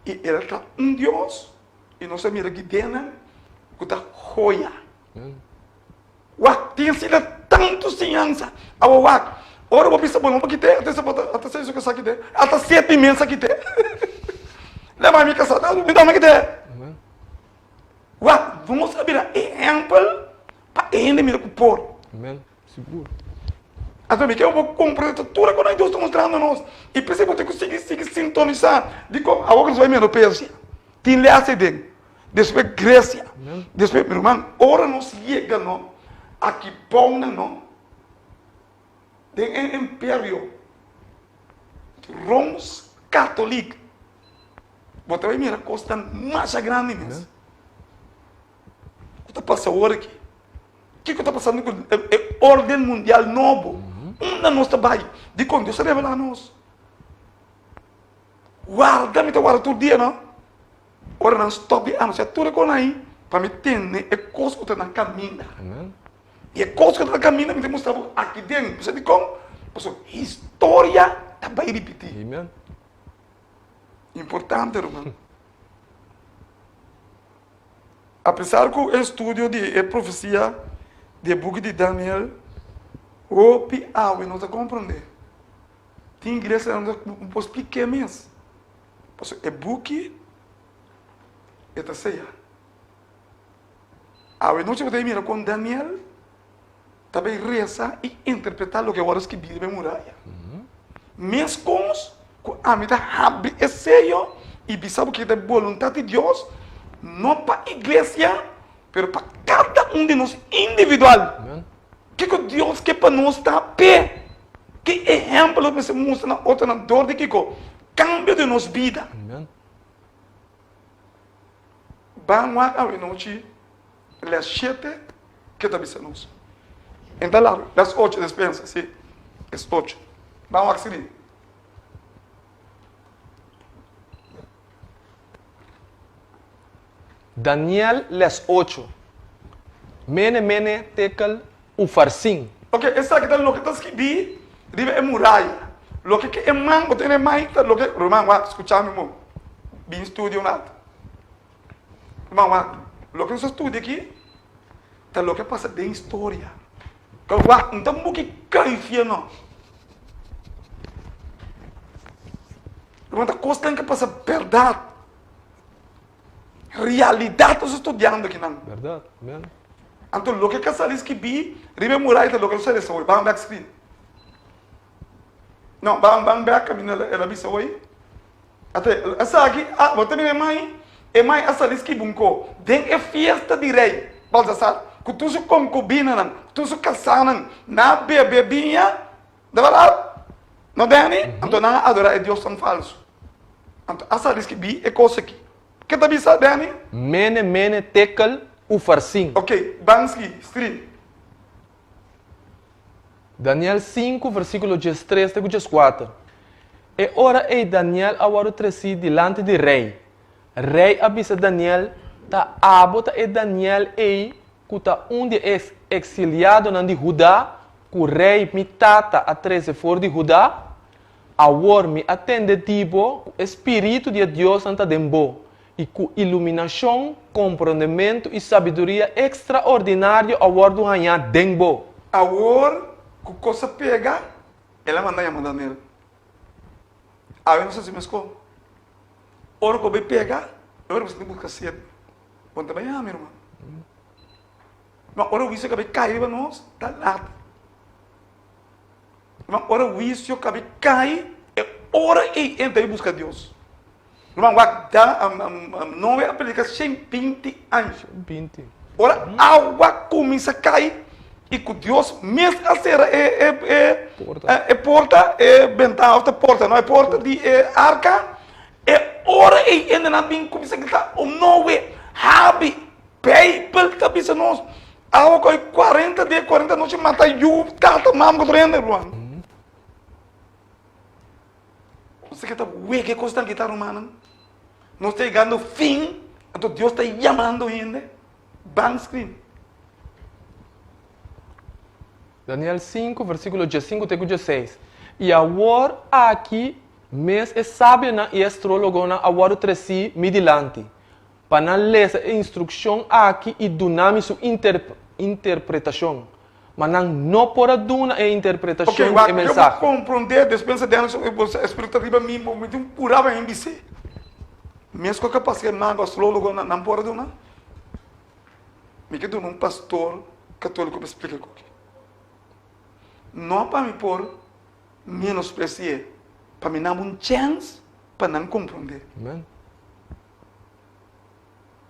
i el a traha un dios. I nos a mira gidenan ku ta hoya. Wak, tin asina tantu siñansa. Awa wak, ora bo bisa bo no por kit'é, ata ata seis ku sa kit'é, ata siete mes sa kit'é. Leba mi kasá, mi tambe kit'é. Wak, nos a bira ehèmpel pa e hende mira ku por. Sigur. Anto mi ke bo komprende ta tur e konan Dios ta mostrando nos. I p'esei bo tin ku sigui sigui sintonisá. Dikon? Awor ku nos bai mira Persia, tin lès ei den, despues Gresia, despues, mi ruman, ora nos yega no aki bounan no, den e imperio Rooms Katolik, bo ta bai mira kosnan masha grandi mes. Ku ta pasa awor aki? Kiko ta pasando ku e orden mundial nobo? Unda nos ta bai? Dikon Dios a revelá nos? Warda, mi ta warda tur dia, no? Ora nan stòp di anunsiá tur e kosnan ei, pa mi tende e kos ku ta na kaminda. I e kos ku ta na kaminda mi ta mustra bo aki den. Bo sa dikon? Pasobra historia ta bai ripití. Importante, ruman. Apesar ku e estudio di e profesia di e buki di Daniel hopi awe no ta komprondé. Tin iglesianan no por splik'é mes. Pasobra e buki e ta seya. Awe nochi bo ta mira kon Daniel ta bay resa i interpretá loke a wòrdu skibí riba e muraya. Meskos ku ami ta habri e seyo i bisa bo ke ta e boluntat di Dios, no pa iglesia, pero pa kada un di nos individual. Kiko Dios ke pa nos ta p'e? Ki ehèmpel nos mester mustra na otronan dor di kiko? Kambio di nos bida. Ban wak awenochi Les shete, ke ta bisa nos? En ta largu. Les ocho, despensa, si. Les ocho. Ban wak siri. Daniel les ocho. Mene, mene, tekel, ufarsin. Ok, esaki ta loke ta skibí riba e muraya. Loke ke e man bo tene mai ta loke, ruman wak, skucha mi bon. Bin studia un rato. Ruman wak, loke nos a studia aki ta loke a pasa den historia. Pero wak, no ta un buki kaifia no. Ruman, ta kosnan ke pasa bèrdat. Realidat nos a studiando akinan. Bèrdat, amen. Anto loke ka sali skibí riba e muraya ta loke nos a lesa hoy. Ban bèk screen. No, ban ban bèk kaminda el a bisa hoy. Ata esaki a, bo ta mira e mai? E mai a sali skibi un ko den e fiesta di rei Balsasar. ku tur su konkubinanan, ku tur su kasánan, nan a bebe biña, ta bèrdat? No, Danny? Anto nan a adorá e diosnan falsu. Anto a sali skibí e kos aki. Ke ta bisa, Danny? Mene, mene, tekel, ufarsin. Ok, ban ski, stream. Daniel sinku, versíkulo diestres te ku dieskuater. E ora ei Daniel a wòrdu tresí dilanti di rei. Rei a bisa Daniel, Ta abo ta e Daniel ei ku ta un di e eksiliadonan di Huda ku rei mi tata a trese for di Huda? Awor mi a tende di bo ku e spiritu di e diosnan ta den bo, i ku iluminashon, komprondementu i sabiduria ekstraordinario a wòrdu hañá den bo. Awor ku kos a pega, el a manda yama Daniel. Awe nos hasi meskos. Ora ku bo bai pega, e ora bo sinti buska sed. Bo no ta bai yama, mi ruman. Ma ora huisio ka bai kai riba nos, ta lat. Ruman, ora huisio ka bai kai, e ora ei e ta bai buska Dios. Ruman, wak da Noe a predika 120 aña. 120. Ora awa kuminsá kai i ku Dios mes a sera e e e Porta. e porta, e bentana òf ta porta no, e porta di e arka, e ora ei hendenan bin kuminsá grita, O Noe, habi! Beibel ta bisa nos, awa ku ai 40 dia i 40 nochi mata yu, tata, mama ku tur hende, ruman. Nos ta keda wega e kosnan aki ta, rumannan. Nos ta yegando fin, anto Dios ta yamando hende. Ban screen. Daniel sinku, versíkulo diesinku te ku dieseis. I awor aki mes e sabionan i e astrólogonan a wòrdu tresí mi dilanti, pa nan lesa e instrukshon aki i duna mi su interpretashon. Ma nan no por a duna e interpretashon di e mensahe. Ok, wak, yo komprondé despues di Daniel su bo espíritu ta riba mi, bo mi tin purá pa mi bis'é. Mes ku a kapas ku e mago astrólogo nan nan por a duna? Mi ke duna un pastor katóliko pa splika ku aki. No pa mi por menospresi'é, pa mi nan un chèns pa nan komprondé. Amen.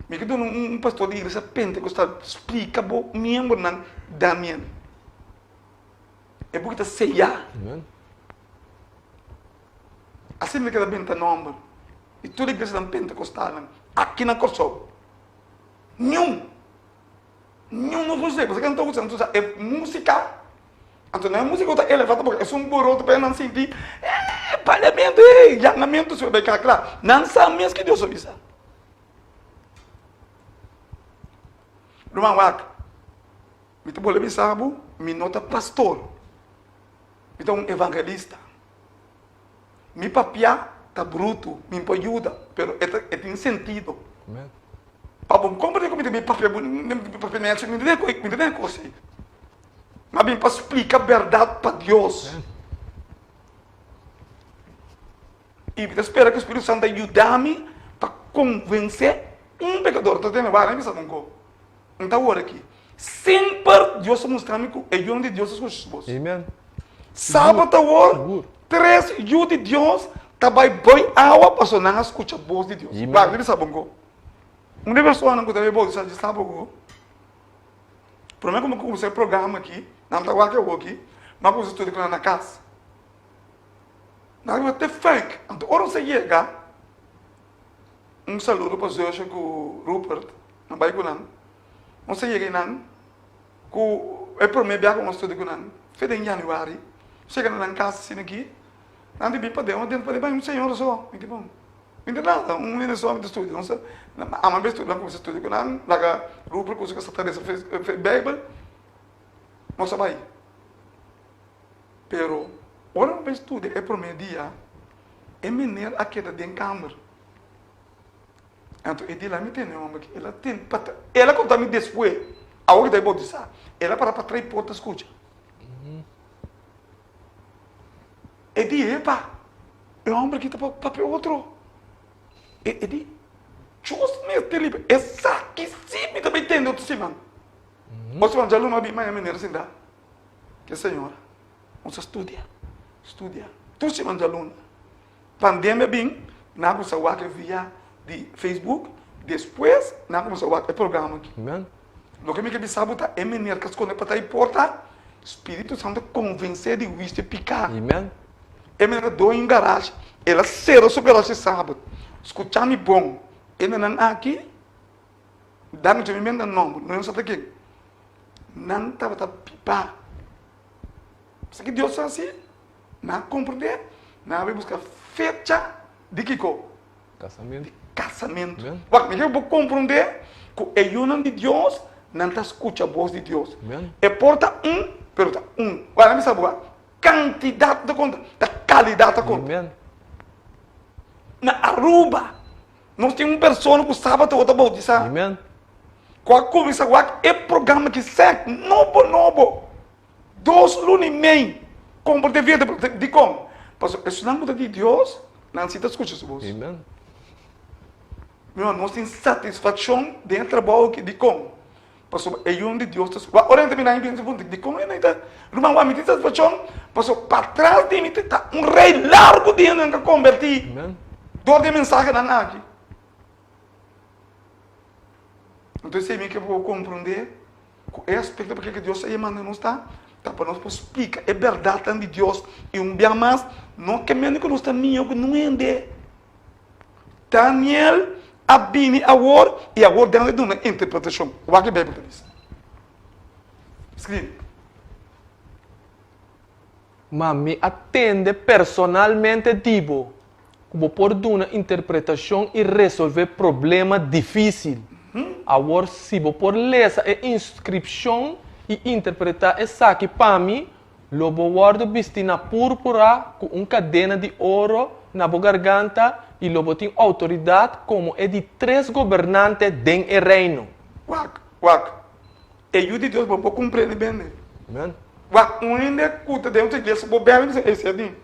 Mi ke duna un pastor di iglesia pentekostal splika bo miembronan Daniel. E buki ta seyá. Amen. Asina mi keda benta nomber di tur iglesianan pentekostalnan aki na Kòrsou. Niun. Niun no funciona. Pasobra nan ta usa, nan ta usa e músika. Anto nan e músika ku ta elevá ta esun boroto pa nan sinti eh baliamentu eh yangamentu si bo bai kla. Nan sa mes ke Dios a bisa. Ruman wak, mi ta bolbe bisa bo, mi no ta pastor, mi ta un evangelista. Mi papia ta brutu, mi por yuda, pero e ta e tin sentido. Amen. Pa bo komprende ku mi ta bin papia bu mi papia nechi, mi ta mi ta den kos ei. Mi a bin pa splika bèrdat pa Dios. Amen. I mi ta spera ku Spiritu Santu ta yuda mi pa konvensé un pekador. Ta tende wak, mi bisa kon ko. N ta wor aki. Semper Dios ta mustra mi ku e yunan di Dios ta skucha su bos. Amen. Sabat awor, Sigur. tres yu di Dios ta bai boi awa pasobra nan a skucha bos di Dios. Amen. Wak, mi bisa bon ko. Un di e personanan ku ta bai boutisá dje saba ku promé ku mi kuminsá e programa aki, nan ta wak awor aki, mi a kuminsá studia ku nan na kas. Nan a bisa te fek. Anto ora nos a yega, Un saludo pa Zusje ku Rupert, nan bai ku nan. Nos a yega einan ku e promé biaha ku nos studia ku nan, fe den yanüari. Nos yega na nan kas asina aki, nan di bin paden, nos drenta paden, bai un señora so. Mi di bon, mi no nada, un hende so mi ta studia. Nos a ama bai studia, nan kuminsá studia ku nan, laga Rupert ku su kasá ta lesa Beibel, nos a bai. Pero ora nos bai studia e promé dia, e meneer a keda den kamer. Anto e di la mi tene homber ki el a ten pa el a konta mi despues awor ki ta e bautisa el a para pa trai porta skucha e di epa e homber ki ta papia otro e e di Dios mester libra esaki si mi ta bai tende otro siman otro siman djaluna a bin maña menera sinta ke señora nos a studia studia tur siman djaluna. Pandemia bin, nan a kuminsá wak e via di Facebook, despues nan a kuminsá wak e programa aki. Amen. Loke mi ke bisa bo ta e mener ka skonde pa ta e porta, Spiritu Santu konvensé di huisio e piká. Amen. E mener ta doño un garashi, el a sera su garashi sabat. Skucha mi bon, e nenan aki, dan dje mi menda nòmber, no sa ta ken, nan tabata pipá. Sa ki Dios a hasi? Nan a komprendé, nan a bai buska fecha di kiko? Kasamentu. Di kasamentu. Amen. Wak, mi ke bo komprondé ku e yunan di Dios, nan ta skucha bos di Dios. Amen. E por ta un, pero ta un. Wak, nan bisa bo, kantidat no ta konta, ta kalidat ta konta. Amen. Na Aruba, nos tin un persona ku sabat ta boutisá. Amen. Ku a kuminsá wak e programa ki sèk nobo nobo. Dos luna i mei kompartí via di dikon? Pasobra esunnan ku ta di Dios, nan si ta skucha su bos. Amen. Mi hermano, nos tin satisfakshon den e trabou aki. Dikon? Pasobra e yunan di Dios ta skucha. Ora nan ta bini nan puntra, dikon e nan ta? Ruman, wak mi tin satisfakshon pasobra patras di mi ta un rei largu di hendenan ku a kombertí Amen. dor di e mensahenan aki. Anto esei mi ke por komprondé. Ku e aspekto pa ke Dios a yamando nos ta, ta pa nos por splika e bèrdatnan di Dios i un bia mas no ke mende ku nos ta mihó ku nun hende. Daniel a bini awor i awor Daniel a duna interpretashon. Wak e Beibel ta bisa. Skribi. Ma mi a tende personalmente di bo ku bo por duna interpretashon i resolvé problema difísil. Awor si bo por lesa e inskripshon i interpretá esaki pa mi, lo bo wòrdu bistí na púrpura ku un kadena di oro na bo garganta i lo bo tin outoridat komo e di tres gobernante den e reino. Wak, wak. E yu di Dios bo por kumprende bende. Amen. Wak, un hende ku ta den otro iglesia bo bèl bisa ey serdin.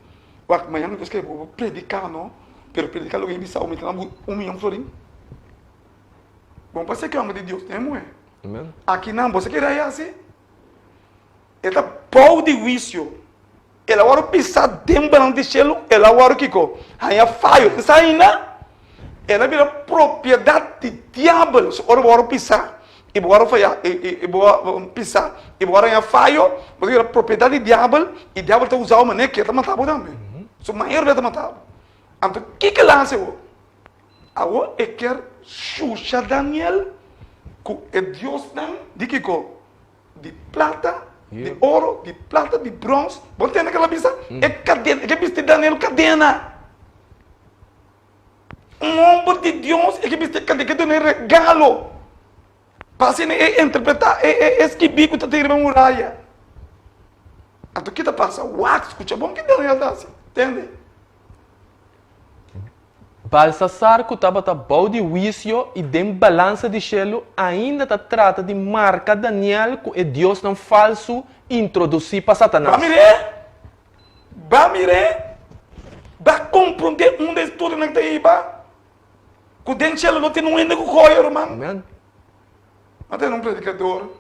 Wak, mañana mi ta skirbi bo prediká no, pero prediká loke mi bisa bo mi ta duna bo un miyon florin. Bo no por seki hòmber di Dios den muhé. Amen. Aki nan bo sa kere hasi? E ta bou di huisio. El a wòrdu pisá den banan di shelu, el a wòrdu kiko? Haña fayo. Esei ainda, el a bira propiedat di diabel. So ora bo wòrdu pisá i bo wòrdu fayá, i bo pisá i bo wòrdu haña fayo, bo ta bira propiedat di diabel i diabel ta usa bo manera ke ta mata bo tambe. Su manera ta mata bo. Anto kiko el a hasi awor? Awor e kier shusha Daniel ku e diosnan di kiko? Di plata, di oro, di plata, di brons. Bo ntende ke el a bisa? E kadena, e ke bisti Daniel kadena. Un homber di Dios e ke bisti kadena, e ke duna e regalo pa asina e interpreta e e skibi ku ta tin riba muraya. Anto ki ta pasa? Wak, skucha bon ke Daniel ta hasi. Tende? Balsasar ku tabata bou di huisio i den balansa di shelu ainda ta trata di marka Daniel ku e diosnan falsu introdusí pa Ba Satanas. mir'é! Ba mir'é! Ba komprondé unda e storionan ta hiba, ku den shelu no tin un hende ku koyo, ruman. Amen. A tene un predikador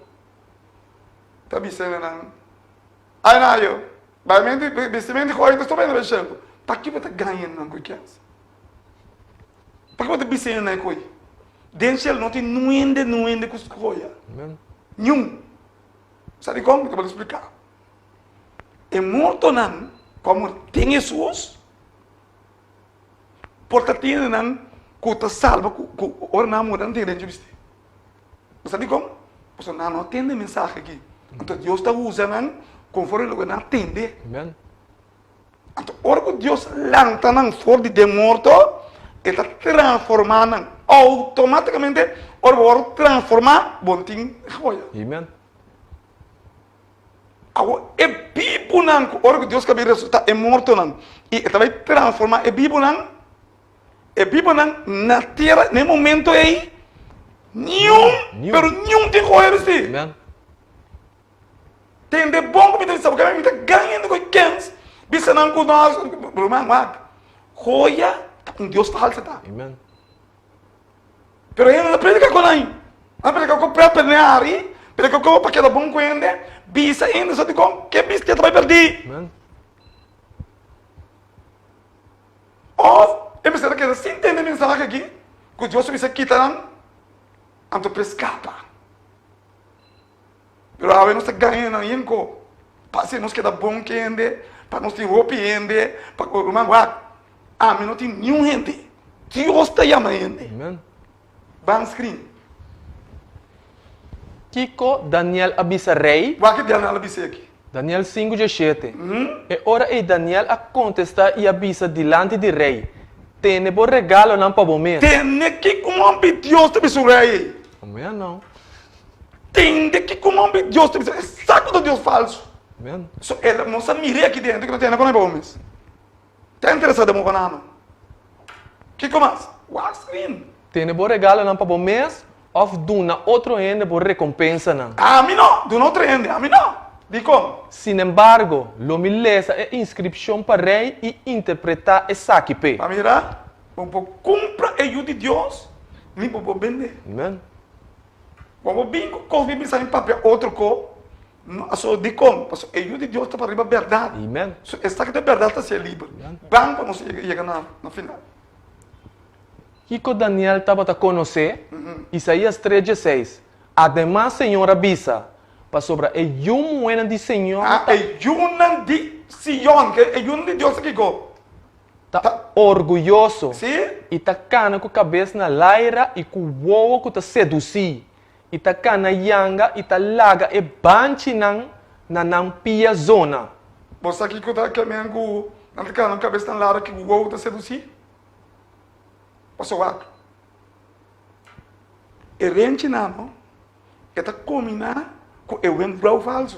ta bisa nan. Ai na yo, bai menti, bisti menti ku oito sto bendo beshelu. Paki bo ta gaña nan ku kens? Paki bo ta bisa nan ku oi? Den shelu no tin nuende nuende ku skoya. Niun. Sa dikon? Mi ta bal splika. E mortonan ku a muri den Hesus por ta tin nan ku ta salba ku ku ora nan a muri nan tin derecho bisti. Bo sa dikon? Pasobra nan no a tende e mensahe aki. Anto Dios ta usa nan konforme loke nan a tende. Amen. Anto ora ku Dios lanta nan for di den morto, e ta transformá nan. Outomátikamente ora bo wòrdu transformá, bo no tin joya. Amen. Awor e bibunan ku ora ku Dios ka bin resusitá e mortonan i e ta bai transformá e bibunan, E bibanan na tera na e momento ei, niun, pero niun tin hoyer si. Tende bon ku mi ta bisa bo, mi ta gaña hende ku e kens, bisa nan ku nos, ruman wak, hoya ta un dios falso ta. Pero hende no ta predika ku nan, nan predika ku pret pa hari, predika ku pa keda bon ku hende, bisa hende so dikon ke bistia ta bai pèrdí. Òf e mester ta keda sin tende e mensahe akí ku Dios a bisa kita nan, anto pa e skapa. Pero awe nos ta gaña nan yen ko. Pa asina nos keda bon ku hende, pa nos tin hopi hende, pa ku ruman wak, ami no tin niun hende. Dios ta yama hende. Amen. Ban screen. Kiko Daniel a bisa rei? Wak ke Daniel a bisa aki. Daniel sinku djeshete. E ora ei Daniel a kontestá i a bisa dilanti di rei, Tene bo regalonan pa bo mes. Tene kiko un homber Dios ta bisa un rei ei? Amen no. Tende kiko un homber Dios ta bisa, e sa ku ta Dios falsu. Amen. So el nos a mir'é aki dentro ku ta tene ku bo mes. Ta interesá den bo banano. Kiko mas? Wak screen. Tene bo regalonan pa bo mes òf duna otro hende bo rekompensanan. Ami no! Duna otro hende, ami no! Dikon? Sinembargo, lo mi lesa e inskripshon pa rei i interpretá esaki p'e. Pa mira, bo por kumpra e Yu di Dios, ni bo por bend'é. Amen. Bo por bin ku kos di bisa mi papia otro ko, no, aso dikon? Pasobra e Yu di Dios ta pa riba bèrdat. Amen. So esaki ta e bèrdat ta hasié liber. Amen. Ban pa nos yega na na final. Kiko Daniel tabata konosé? Isaías tres dieseis, Ademas Señor a bisa, Pasobra e yu muhénan di Señor Ah, ta. e yunan di Sion, ke e yunan di Dios ta kiko? Ta orguyoso. Sí. I ta kana ku kabes na laira i ku wowo ku ta sedusí, i ta kana yanga i ta laga e banchinan na nan pia zona. Bo sa kiko ta ke men ku nan ta kana ku kabes na laira ki ku wowo ta sedusí? Pasobra wak, e renchinan no, e ta kombiná ku e wenkbrou falsu.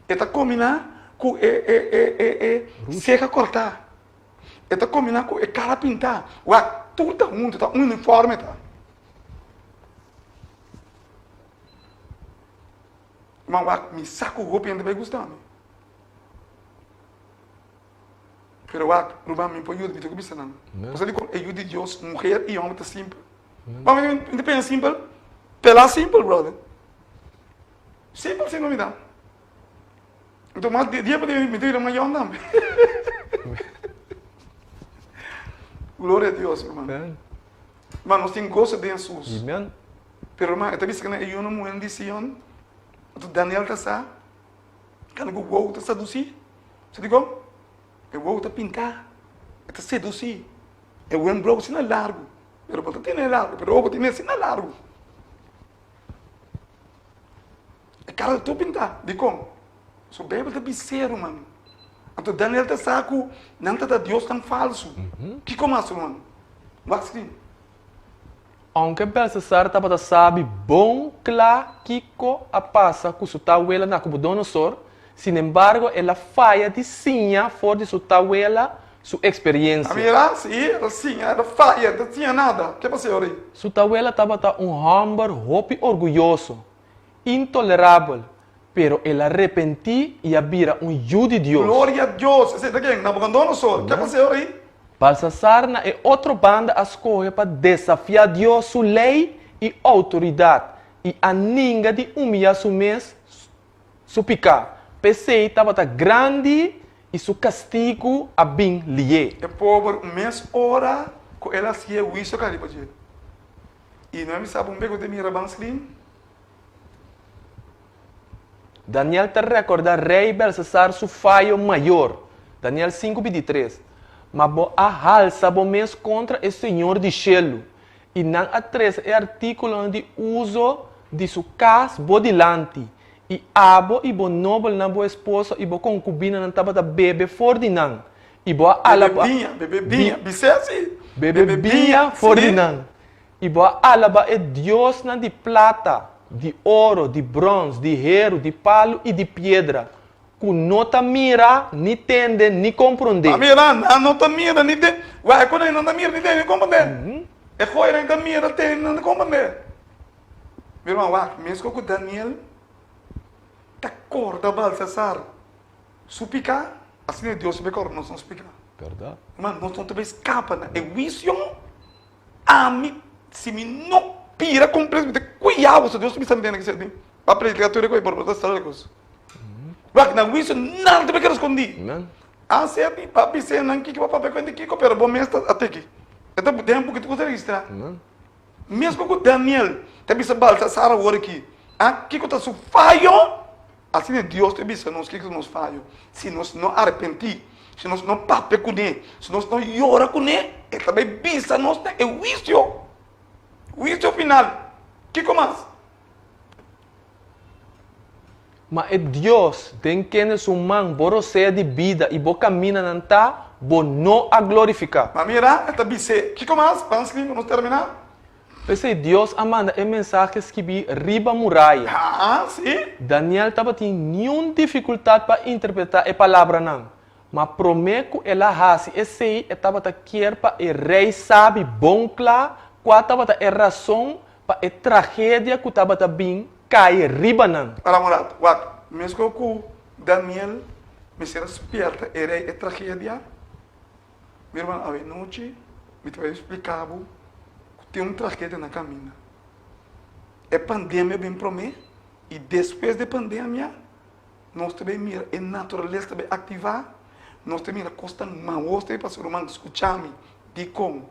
E ta kombiná ku e e e e e seha kòrtá. E ta kombiná ku e kara pintá. Wak, tur ta huntu, ta un uniforme ta. Ma wak, mi sa ku hopi hende bai gusta mi. Pero wak, ruman, mi por yuda, mi tin ku bisa nan. Pasobra dikon e yu di Dios, muher i hòmber ta simpel. Mami, mi ta pensa simpel? Pelá simpel, brother. Simpel si no mi ta. Enton mas dia pa dia mi ta bira mas yòn tambe. Gloria a Dios, ruman. Ruman, nos tin goso den Hesus. Pero ruman, e ta bisa ku nan e yunan muhé di Sion, anto Daniel ta sa, kende ku wou ta sedusí. Sa dikon? E wou ta pintá, e ta sedusí. E wembrou asina largu, pero bo ta tene largu, pero bo tene asina largu. E kara ta tur pintá. Dikon? So Beibel ta bis'é, ruman. Anto Daniel ta sa ku nan ta ta diosnan falsu. Kiko mas, ruman? Wak skrin. Ounke Belsasar tabata sabi bon kla kiko a pasa ku su tawela Nakubudonosor, sinembargo el a faya di siña for di su tawela su eksperensia. A mira, sí, el a siña, el a faya, el ta siña nada. Ke pas'é ora ei? Su tawela tabata un hòmber hopi orguyoso, intolerabel, pero el a repentí i a bira un yu di Dios. Gloria a Dios! Esei ta ken? Nabucodonosor. Ke pas'é ora ei? Balsasar na e otro banda a skohe pa desafiá Dios su lei i outoridat i a ninga di umiyá su mes Su piká p'esei tabata grandi i su kastigu a bin lié. E pober un mes ora ku el a hasié huisio ka riba dje. I no a bisa bo un bek ku ta mira ban screen? Daniel ta rekordá rei Belsasar su fayo mayor, Daniel sinku bintitres, Ma bo a halsa bo mes kontra e Señor di shelu, I nan a trese e artíkulonan di uso di su kas bo dilanti, i abo i bo nobelnan, bo esposo i bo konkubinanan tabata bebe for di nan, i bo a alaba. Bebe biña, bebe biña, bis'é asi, Bebe biña for di nan, i bo a alaba e diosnan di plata, di oro, di bròns, di heru, di palu i di piedra, Ku no ta mira, ni tende, ni komprondé. Pa mira, nan no ta mira ni tende. Wak e konai nan ta mira, ni tende, ni komprondé. E hoinan ta mira, tende, nan ta komprondé. Mi ruman, wak, meskos ku Daniel ta korda Balsasar su piká, asina Dios ta bai korda nos nos piká. Bèrdat. Ruman, nos no ta bai skapa na e huisio. Ami, si mi no bira kompleto, mi ta kuya boso. Dios ta bisa mi tende ke seti. Pa prediká tur e kos, por ta sali kos. Wak, na huisio nada ta bai keda skondí. A seti, pa bis'é nan kiko, pa papia ku hende kiko, pero bo mes ta a tiki. E ta den buki tur kos ta registrá. Mesku ku Daniel ta bisa Baltasar awor aki. A Kiko ta su fayo? Asina Dios ta bisa nos kiko ta nos fayo. Si nos no arepentí, si nos no papia kuné, si nos no yora kuné, e ta bai bisa nos na e huisio, huisio final. Kiko mas? Ma e Dios den kende su man bo rosea di bida i bo kaminanan ta, bo no a glorifiká. Ma mira, e ta bis'é, Kiko mas? Ban skibí pa nos terminá. P'esei Dios a manda e mensahe skibí riba muraya. Ha, sí. Daniel tabatin niun difikultat pa interpretá e palabranan, ma promé ku el a hasi esei e tabata kier pa e rei sabi bon kla kua tabata e rason pa e tragedia ku tabata bin kai riba nan. Para un rato, wak, mesko ku Daniel mester a spierta e rei e tragedia, mi ruman, awe nochi mi ta bai splika bo ku tin un tragedia na kaminda. E pandemia bin promé i despues di e pandemia nos ta bai mira e naturalesa ta bai aktivá, nos ta mira kosnan mahos ta bai pasa. Ruman, skucha mi, dikon?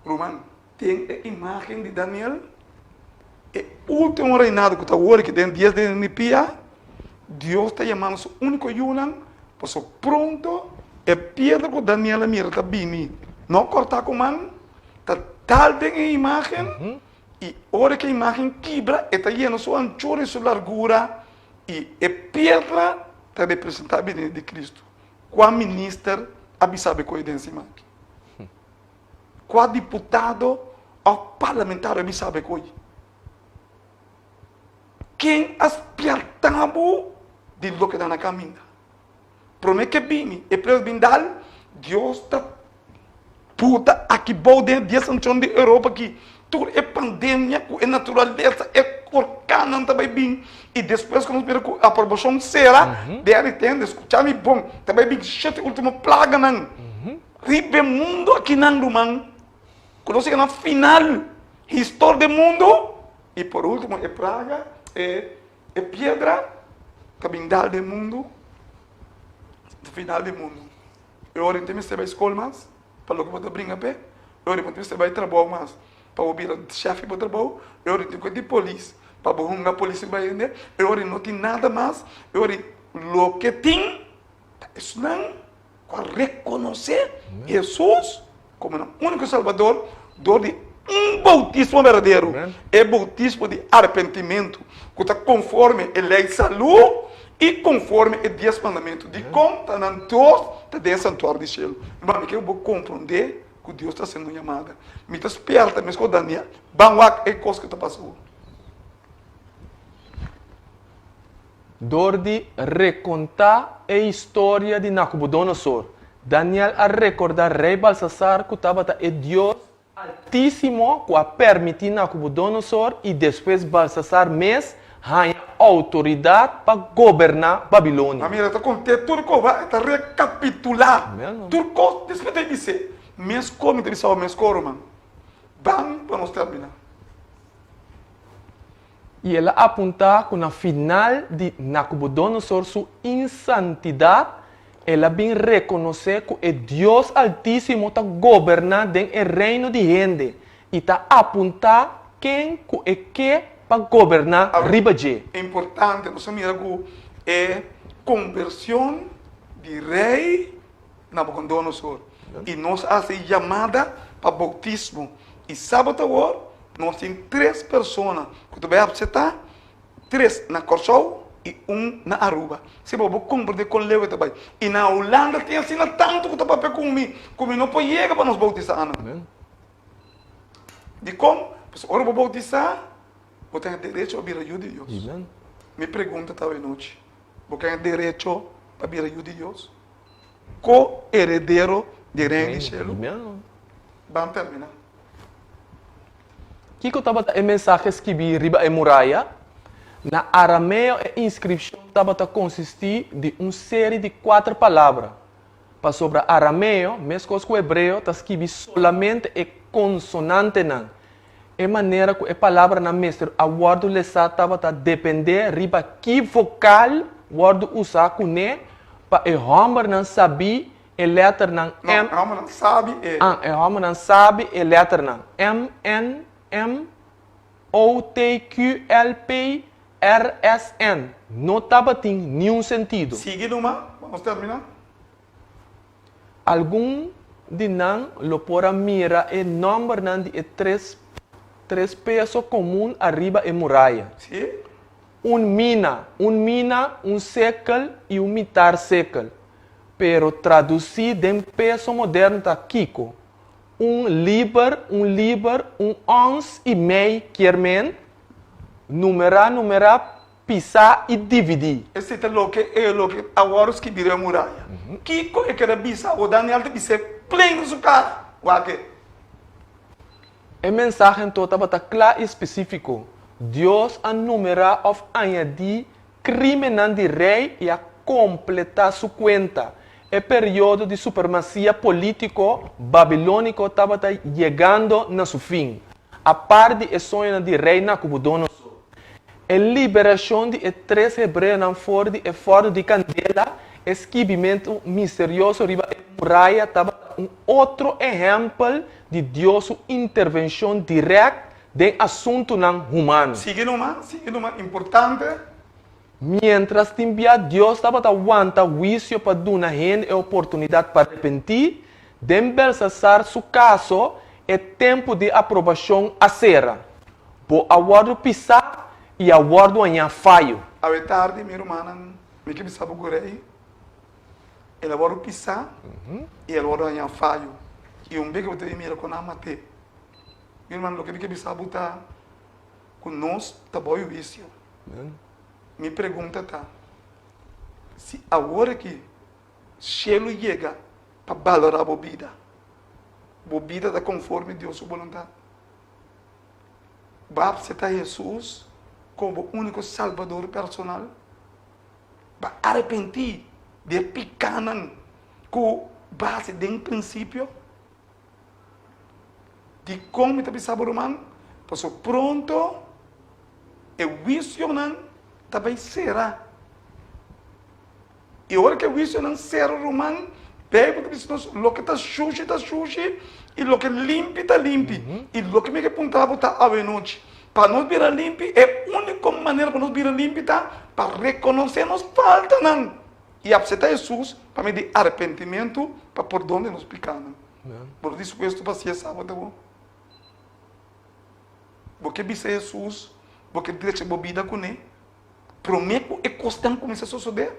Ruman. Den e imágen di Daniel, e último reinado ku ta wòrdu ki den dies den di pia, Dios ta yamando su úniko yunan, pasobra pronto e piedra ku Daniel a mira ta bini, no kòrtá ku man, ta dal den e imágen, i ora ku e imágen kibra, e ta yena su anchura i su largura, i e piedra ta representá e binida di Kristu. Kua minister a bisa bo ku e den siman aki? Kua diputado òf parlamentario a bisa bo koe? Ken a spièrta bo di loke ta na kaminda? Promé ke bini e preus bin dal, Dios ta buta aki bou den e dies anshon di Europa aki tur e pandemia ku e naturalesa, e orkannan ta bai bin i despues ku nos mira ku aprobashon sera, den e tende, skucha mi bon, ta bai bin shete ultimo plaganan. Riba e mundo akinan, ruman, ku nos yega na final histor den mundo, i por ultimo e praga, e e piedra ta bin dal den mundo, final di mundo. E ora no tin mester bai skol mas pa loke bo ta bringa p'e, e ora no tin mester bai trabou mas pa bo bira shef di bo trabou, e ora tin ku di polis pa bo hunga polis riba hende, e ora no tin nada mas, e ora loke tin ta esnan. Ku a rekonosé Hesus komo nan úniko Salbador dor di un boutismo berdadero, e boutismo di arepentimentu ku ta konforme e lei salú i konforme e Dies Mandamentu. Dikon ta nan dos ta den e santuario di shelu? Ruman, mi ke bo komprondé ku Dios ta hasiendo un yamada. Mi ta spierta meskos Daniel, ban wak e kos ku ta pasa awor. Dor di rekontá e historia di Nakubudonosor, Daniel a rekordá Rei Balsasar ku tabata e Dios Altísimo ku a permití Nakubudonosor i despues Balsasar mes haña outoridat pa goberná Babilonia. A mira, e ta kont'é tur kos, e ta rekapitulá tur kos, despues ta e bis'é, Meskos mi ta bisa bo meskos, ruman. Ban pa nos terminá. I el a apuntá ku na final di Nakubudonosor su insantidat, el a bin rekonosé ku e Dios Altísimo ta goberná den e reino di hende i ta apuntá ken ku e ke pa goberná riba dje. Importante, nos a mira ku e kombershon di Rei Nabukodonosor i nos a hasi yamada pa boutismo i sabat awor Nos tin tres persona ku ta bai apseptá, tres na Kòrsou i un na Aruba. Si bo bo komprendé kon leu e ta bai. I na Hulanda tin asina tantu ku ta papia ku mi, ku mi no por yega pa nos boutisá nan. Dikon? Pasobra ora bo boutisá, bo ta haña derecho pa bira yu di Dios. Mi pregunta ta awe nochi, bo ke haña derecho pa bira yu di Dios? Ko-heredero di Reino di Shelu? Ban terminá. Kiko tabata e mensahe skibí riba e muraya? Na arameo e inskripshon tabata konsistí di un seri di kuater palabra, pasobra arameo, meskos ku hebreo, ta skibi solamente e konsonantenan. E manera ku e palabranan mester a wòrdu lesá tabata dependé riba ki vokal wòrdu usá kuné pa e hòmbernan sabí E lèternan No, M. e hòmbernan sabi e. Ah, e hòmbernan sabi e lèternan M, N, M, O, T, Q, L, P, RSN, no tabatin niun sentido. Sigui numa, pa nos termina. Algun di nan lo por a mira e nòmbernan di e tres tres peso komun ariba e muraya. Sí. Un mina, un mina, un sekel i un mitar sekel. Pero tradusí den peso moderno ta kiko? Un liber, un liber, un ons i mei kier men numerá, numerá, pisá i dividí. Esei ta loke e loke a wòrdu skibí den e muraya. Kiko e keda bisa awor? Daniel ta bis'é plen den su kara. Wak e. E mensahe anto tabata kla i spesífiko, Dios a numerá òf añadí Krímennan di rei i a kompletá su kuenta. E periodo di supremasia polítiko babilóniko tabata yegando na su fin. Apart di e soñonan di rei Nakubudonosor, e liberashon di e tres hebreonan for di e fòrnu di kandela, e skibimentu misterioso riba e muraya tabata un otro ehèmpel di Dios su intervenshon dirèkt den asuntunan humano. Sigui numa, sigui numa, importante. Miéntras tin bia Dios tabata wanta huisio pa duna hende e oportunidat pa repentí, den Belsasar su kaso e tempu di aprobashon a sera. Bo a wòrdu pisá i a wòrdu hañá fayo. Awe tardi, mi rumannan, mi ke bisa bo ku rei, el a wòrdu pisá i el a wòrdu hañá fayo. I un bes ku bo ta bin mira kon nan a mat'é. Mi hermano, loke mi ke bisa bo ta ku nos ta bou huisio. Mi pregunta ta, si awor aki shelu yega pa balorá bo bida, bo bida ta konforme Dios su boluntat? Bo a apseptá Hesus komo bo úniko Salbador personal? Bo a arepentí di e pikánan ku bo a hasi den prinsipio? Dikon mi ta bisa bo ruman? Pasobra pronto e huisionan ta bai sera. I ora ku e huisionan sera ruman, Beibel ta bisa nos loke ta shushi ta shushi i loke limpi ta limpi. I loke mi ke puntra bo ta awenochi, pa nos bira limpi, e úniko manera pa nos bira limpi ta pa rekonosé nos faltanan i apseptá Hesus pa medio di arepentimentu pa pordon di nos pikánan. Bo ta dispuesto pa hasi esaki bo ta bo? Bo ke bisa Hesus bo ke drecha bo bida kuné promé ku e kosnan kuminsá sosodé?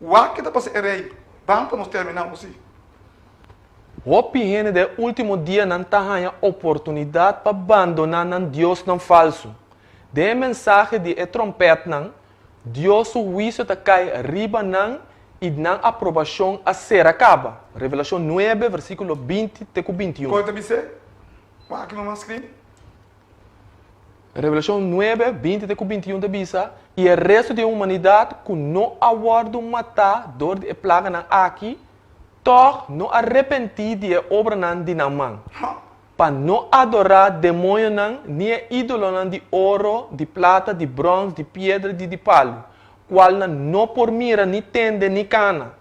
Wak ke ta pasa e rei. Ban pa nos terminá osi. Hopi hende den e último dianan ta haña oportunidat pa bandoná nan diosnan falsu. Den e mensahe di e tròmpètnan, Dios su huisio ta kai riba nan i nan aprobashon a sera kaba. Revelashon nuebe, versíkulo 20 te ku 21. Kon ta bis'é? Wak no mas skrin. Revelashon nuebe, 20 te ku 21 ta bisa, I e restu di e humanidat ku no a wòrdu matá dor di e plaganan aki, tòg no a repentí di e obranan di nan man. Pa no adorá demoñonan ni e ídolonan di oro, di plata, di bròns, di piedra di di palu, kualnan no por mira ni tende ni kana.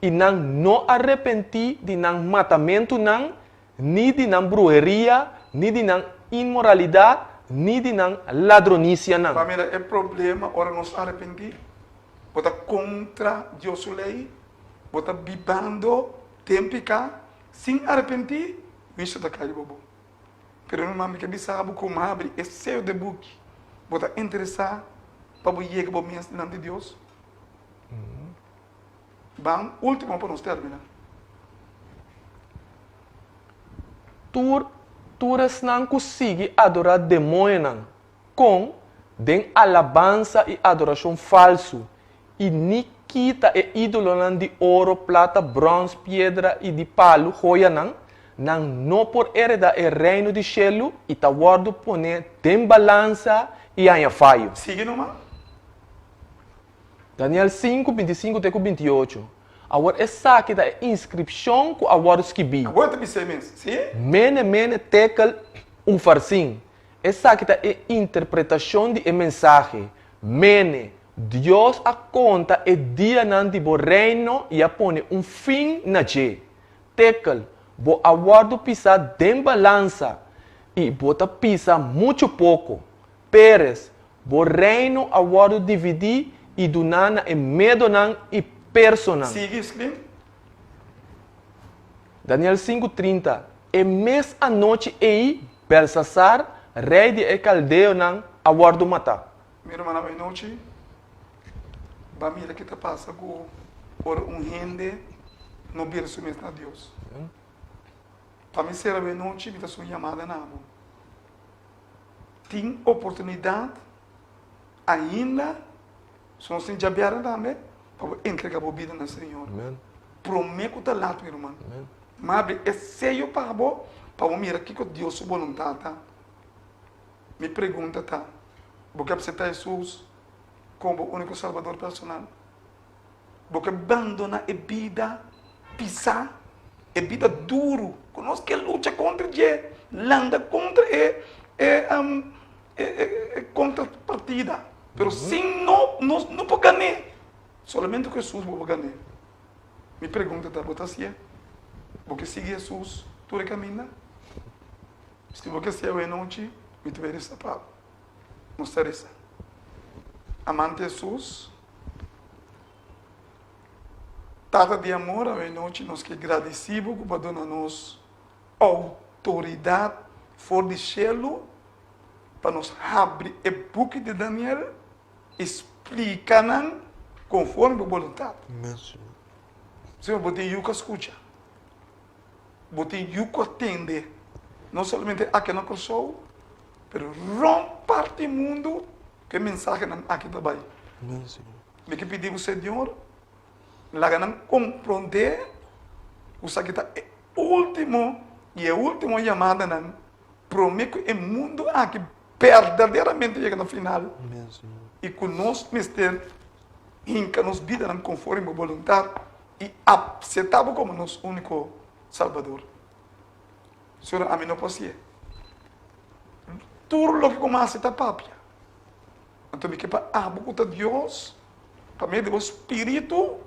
I nan no a repentí di nan matamentunan, ni di nan bruheria, ni di nan inmoralidat, ni di nan ladronisianan. Pa mira e problema ora nos arepentí, bo ta kontra Dios su lei, bo ta bibando den piká sin arepentí, Huisio ta kai riba bo. Pero mi mami ke bisa bo ku habri e seyo de buki. Bo ta interesá pa bo yega bo mes dilanti Dios? Ban último pa nos terminá. Tur tur esnan ku sigui adorá demoñonan kon den alabansa i adorashon falsu i ni kita e ídolonan di oro, plata, bròns, piedra i di palu, hoyanan, nan no por heredá e reino di shelu i ta wòrdu poné den balansa i haña fayo. Sigui numa. Daniel sinku, 25 te ku 28. Awor esaki ta e inskripshon ku a wòrdu skibí. Awor ta bis'é mes, sí. Mene, mene, tekel, ufarsin. Esaki ta e interpretashon di e mensahe, Mene, Dios a konta e dianan di bo reino i a pone un fin na dje. Tekel, bo a wòrdu pisá den balansa i bo ta pisa muchu poko. Peres, Bo reino a wòrdu dividí i duná na e medonan i personan. Sigui screen. Daniel sinku, 30 E mes anochi ei Belsasar, rei di e kaldeonan, a wòrdu matá. Mi rumannan bai nochi ba mira ke ta pasa ku ora un hende no bira su mes na Dios. Pa mi sera bai nochi mi ta haci un yamada na bo. Tin oportunidad ainda si nos tin djabièrnè tambe pa bo entrega bo bida na Señor. Prome ku ta lat mi ruman. Mi habri e seyo pa bo pa bo mira kiko Dios su boluntad ta. Mi pregunta ta, bo ke apseptá Hesus komo bo úniko Salbador personal? Bo ke bandoná e bida pisá, e bida duru ku nos ke lucha kontra dje, landa kontra e e e kontrapartida, pero sin no nos no por gan'é, solamente ku Hesus bo por gan'é. Mi pregunta ta, bo ta hasié? Bo ke sigui Hesus tur e kaminda? Si bo ke sea awe nochi, mi ta bai resa pa bo. Nos ta resa. Amante Hesus, Tata di amor, awe nochi nos ke gradisi bo ku bo a duna nos outoridat for di shelu pa nos habri e buki di Daniel i splika nan konforme bo boluntat. Señor, bo tin yu ku a skucha. Bo tin yu ku a tende, no solamente aki na Kòrsou, pero rònt parti mundu ku e mensahenan aki ta bai. Mi ke pidi bo, Señor, laga nan komprondé ku esaki ta e último i e último yamadanan promé ku e mundu aki berdaderamente yega na final i ku nos mester hinka nos bidanan konforme bo boluntat i apseptá bo komo nos úniko Salbador. Señor, ami no por hasié. Tur loke ku mi hasi ta papia. Anto mi ke pa abo ku ta Dios, pa medio di bo Spiritu,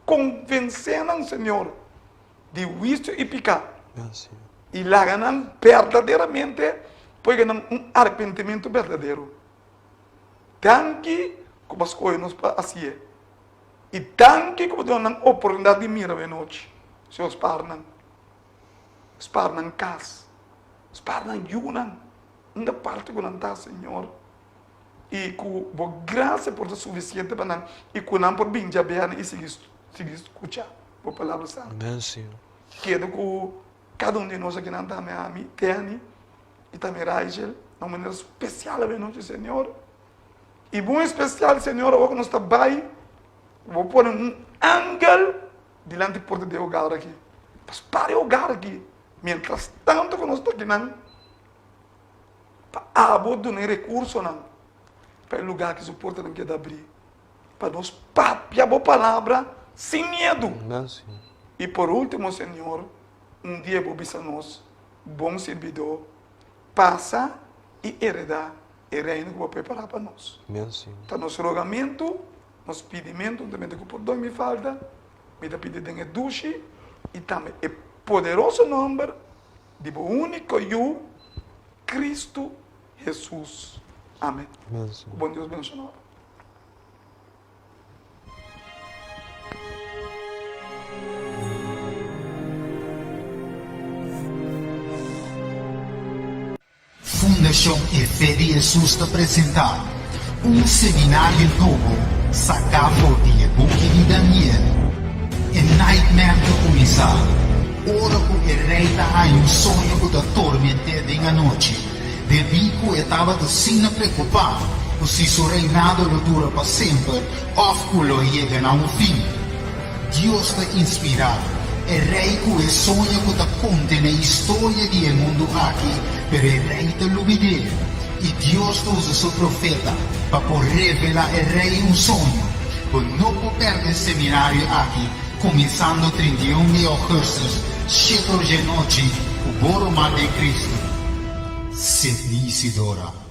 konvensé nan, Señor, di huisio i piká, i laga nan berdaderamente por yega nan un arepentimentu berdadero. Danki ku bo a skohe nos pa hasié. I danki ku bo duna nan oportunidat di mira bo e nochi. Señor, spar nan. Spar nan kas. Spar nan yunan. Unda parti ku nan ta, Señor. I ku bo grasia por ta sufisiente pa nan i ku nan por bin djabeana i sigui sigui skucha bo palabra santu. Amen, Señor. Keda ku kada un di nos akinan tambe, ami, Danny i tambe Rachel, na un manera spesial awe nochi, Señor. I bon espesial, Señor, awor ku nos ta bai, bo pone un angel dilanti porta di e hogar aki, pa spara e hogar aki, mientras tanto ku nos ta akinan, pa abo duna e rekursonan pa e lugar aki su portanan keda abrí, pa nos papia bo palabra sin miedu. I por último, Señor, un dia bo bisa nos, Bon sirbidó, pasa i heredá e reino ku bo a prepará pa nos. Ta nos rogamentu, nos pidimentu, huntamente ku pordon mi falta, mi ta pidi den e dushi i tambe e poderoso nòmber di bo úniko Yu, Kristu Hesus. Amen. Ku bon Dios benshoná bo. Fundashon E Fe di Hesus ta presentá un seminario nobo saká for di e buki di Daniel. E nightmare ta kuminsá ora ku e rei ta haña un soño ku ta torment'é den anochi, debí ku e tabata asina preokupá ku si su reinado lo dura pa semper òf ku lo e yega na un fin. Dios ta inspirá e rei ku e soño ku ta kontené historia di e mundu aki, pero e rei ta lubid'é. I Dios ta usa su profeta pa por revelá e rei un soño. Bo no por pèrdè e seminario aki, kuminsando 31 di ougùstùs, shete or dje nochi, ku bo ruman den Kristu, Sidney Isidora.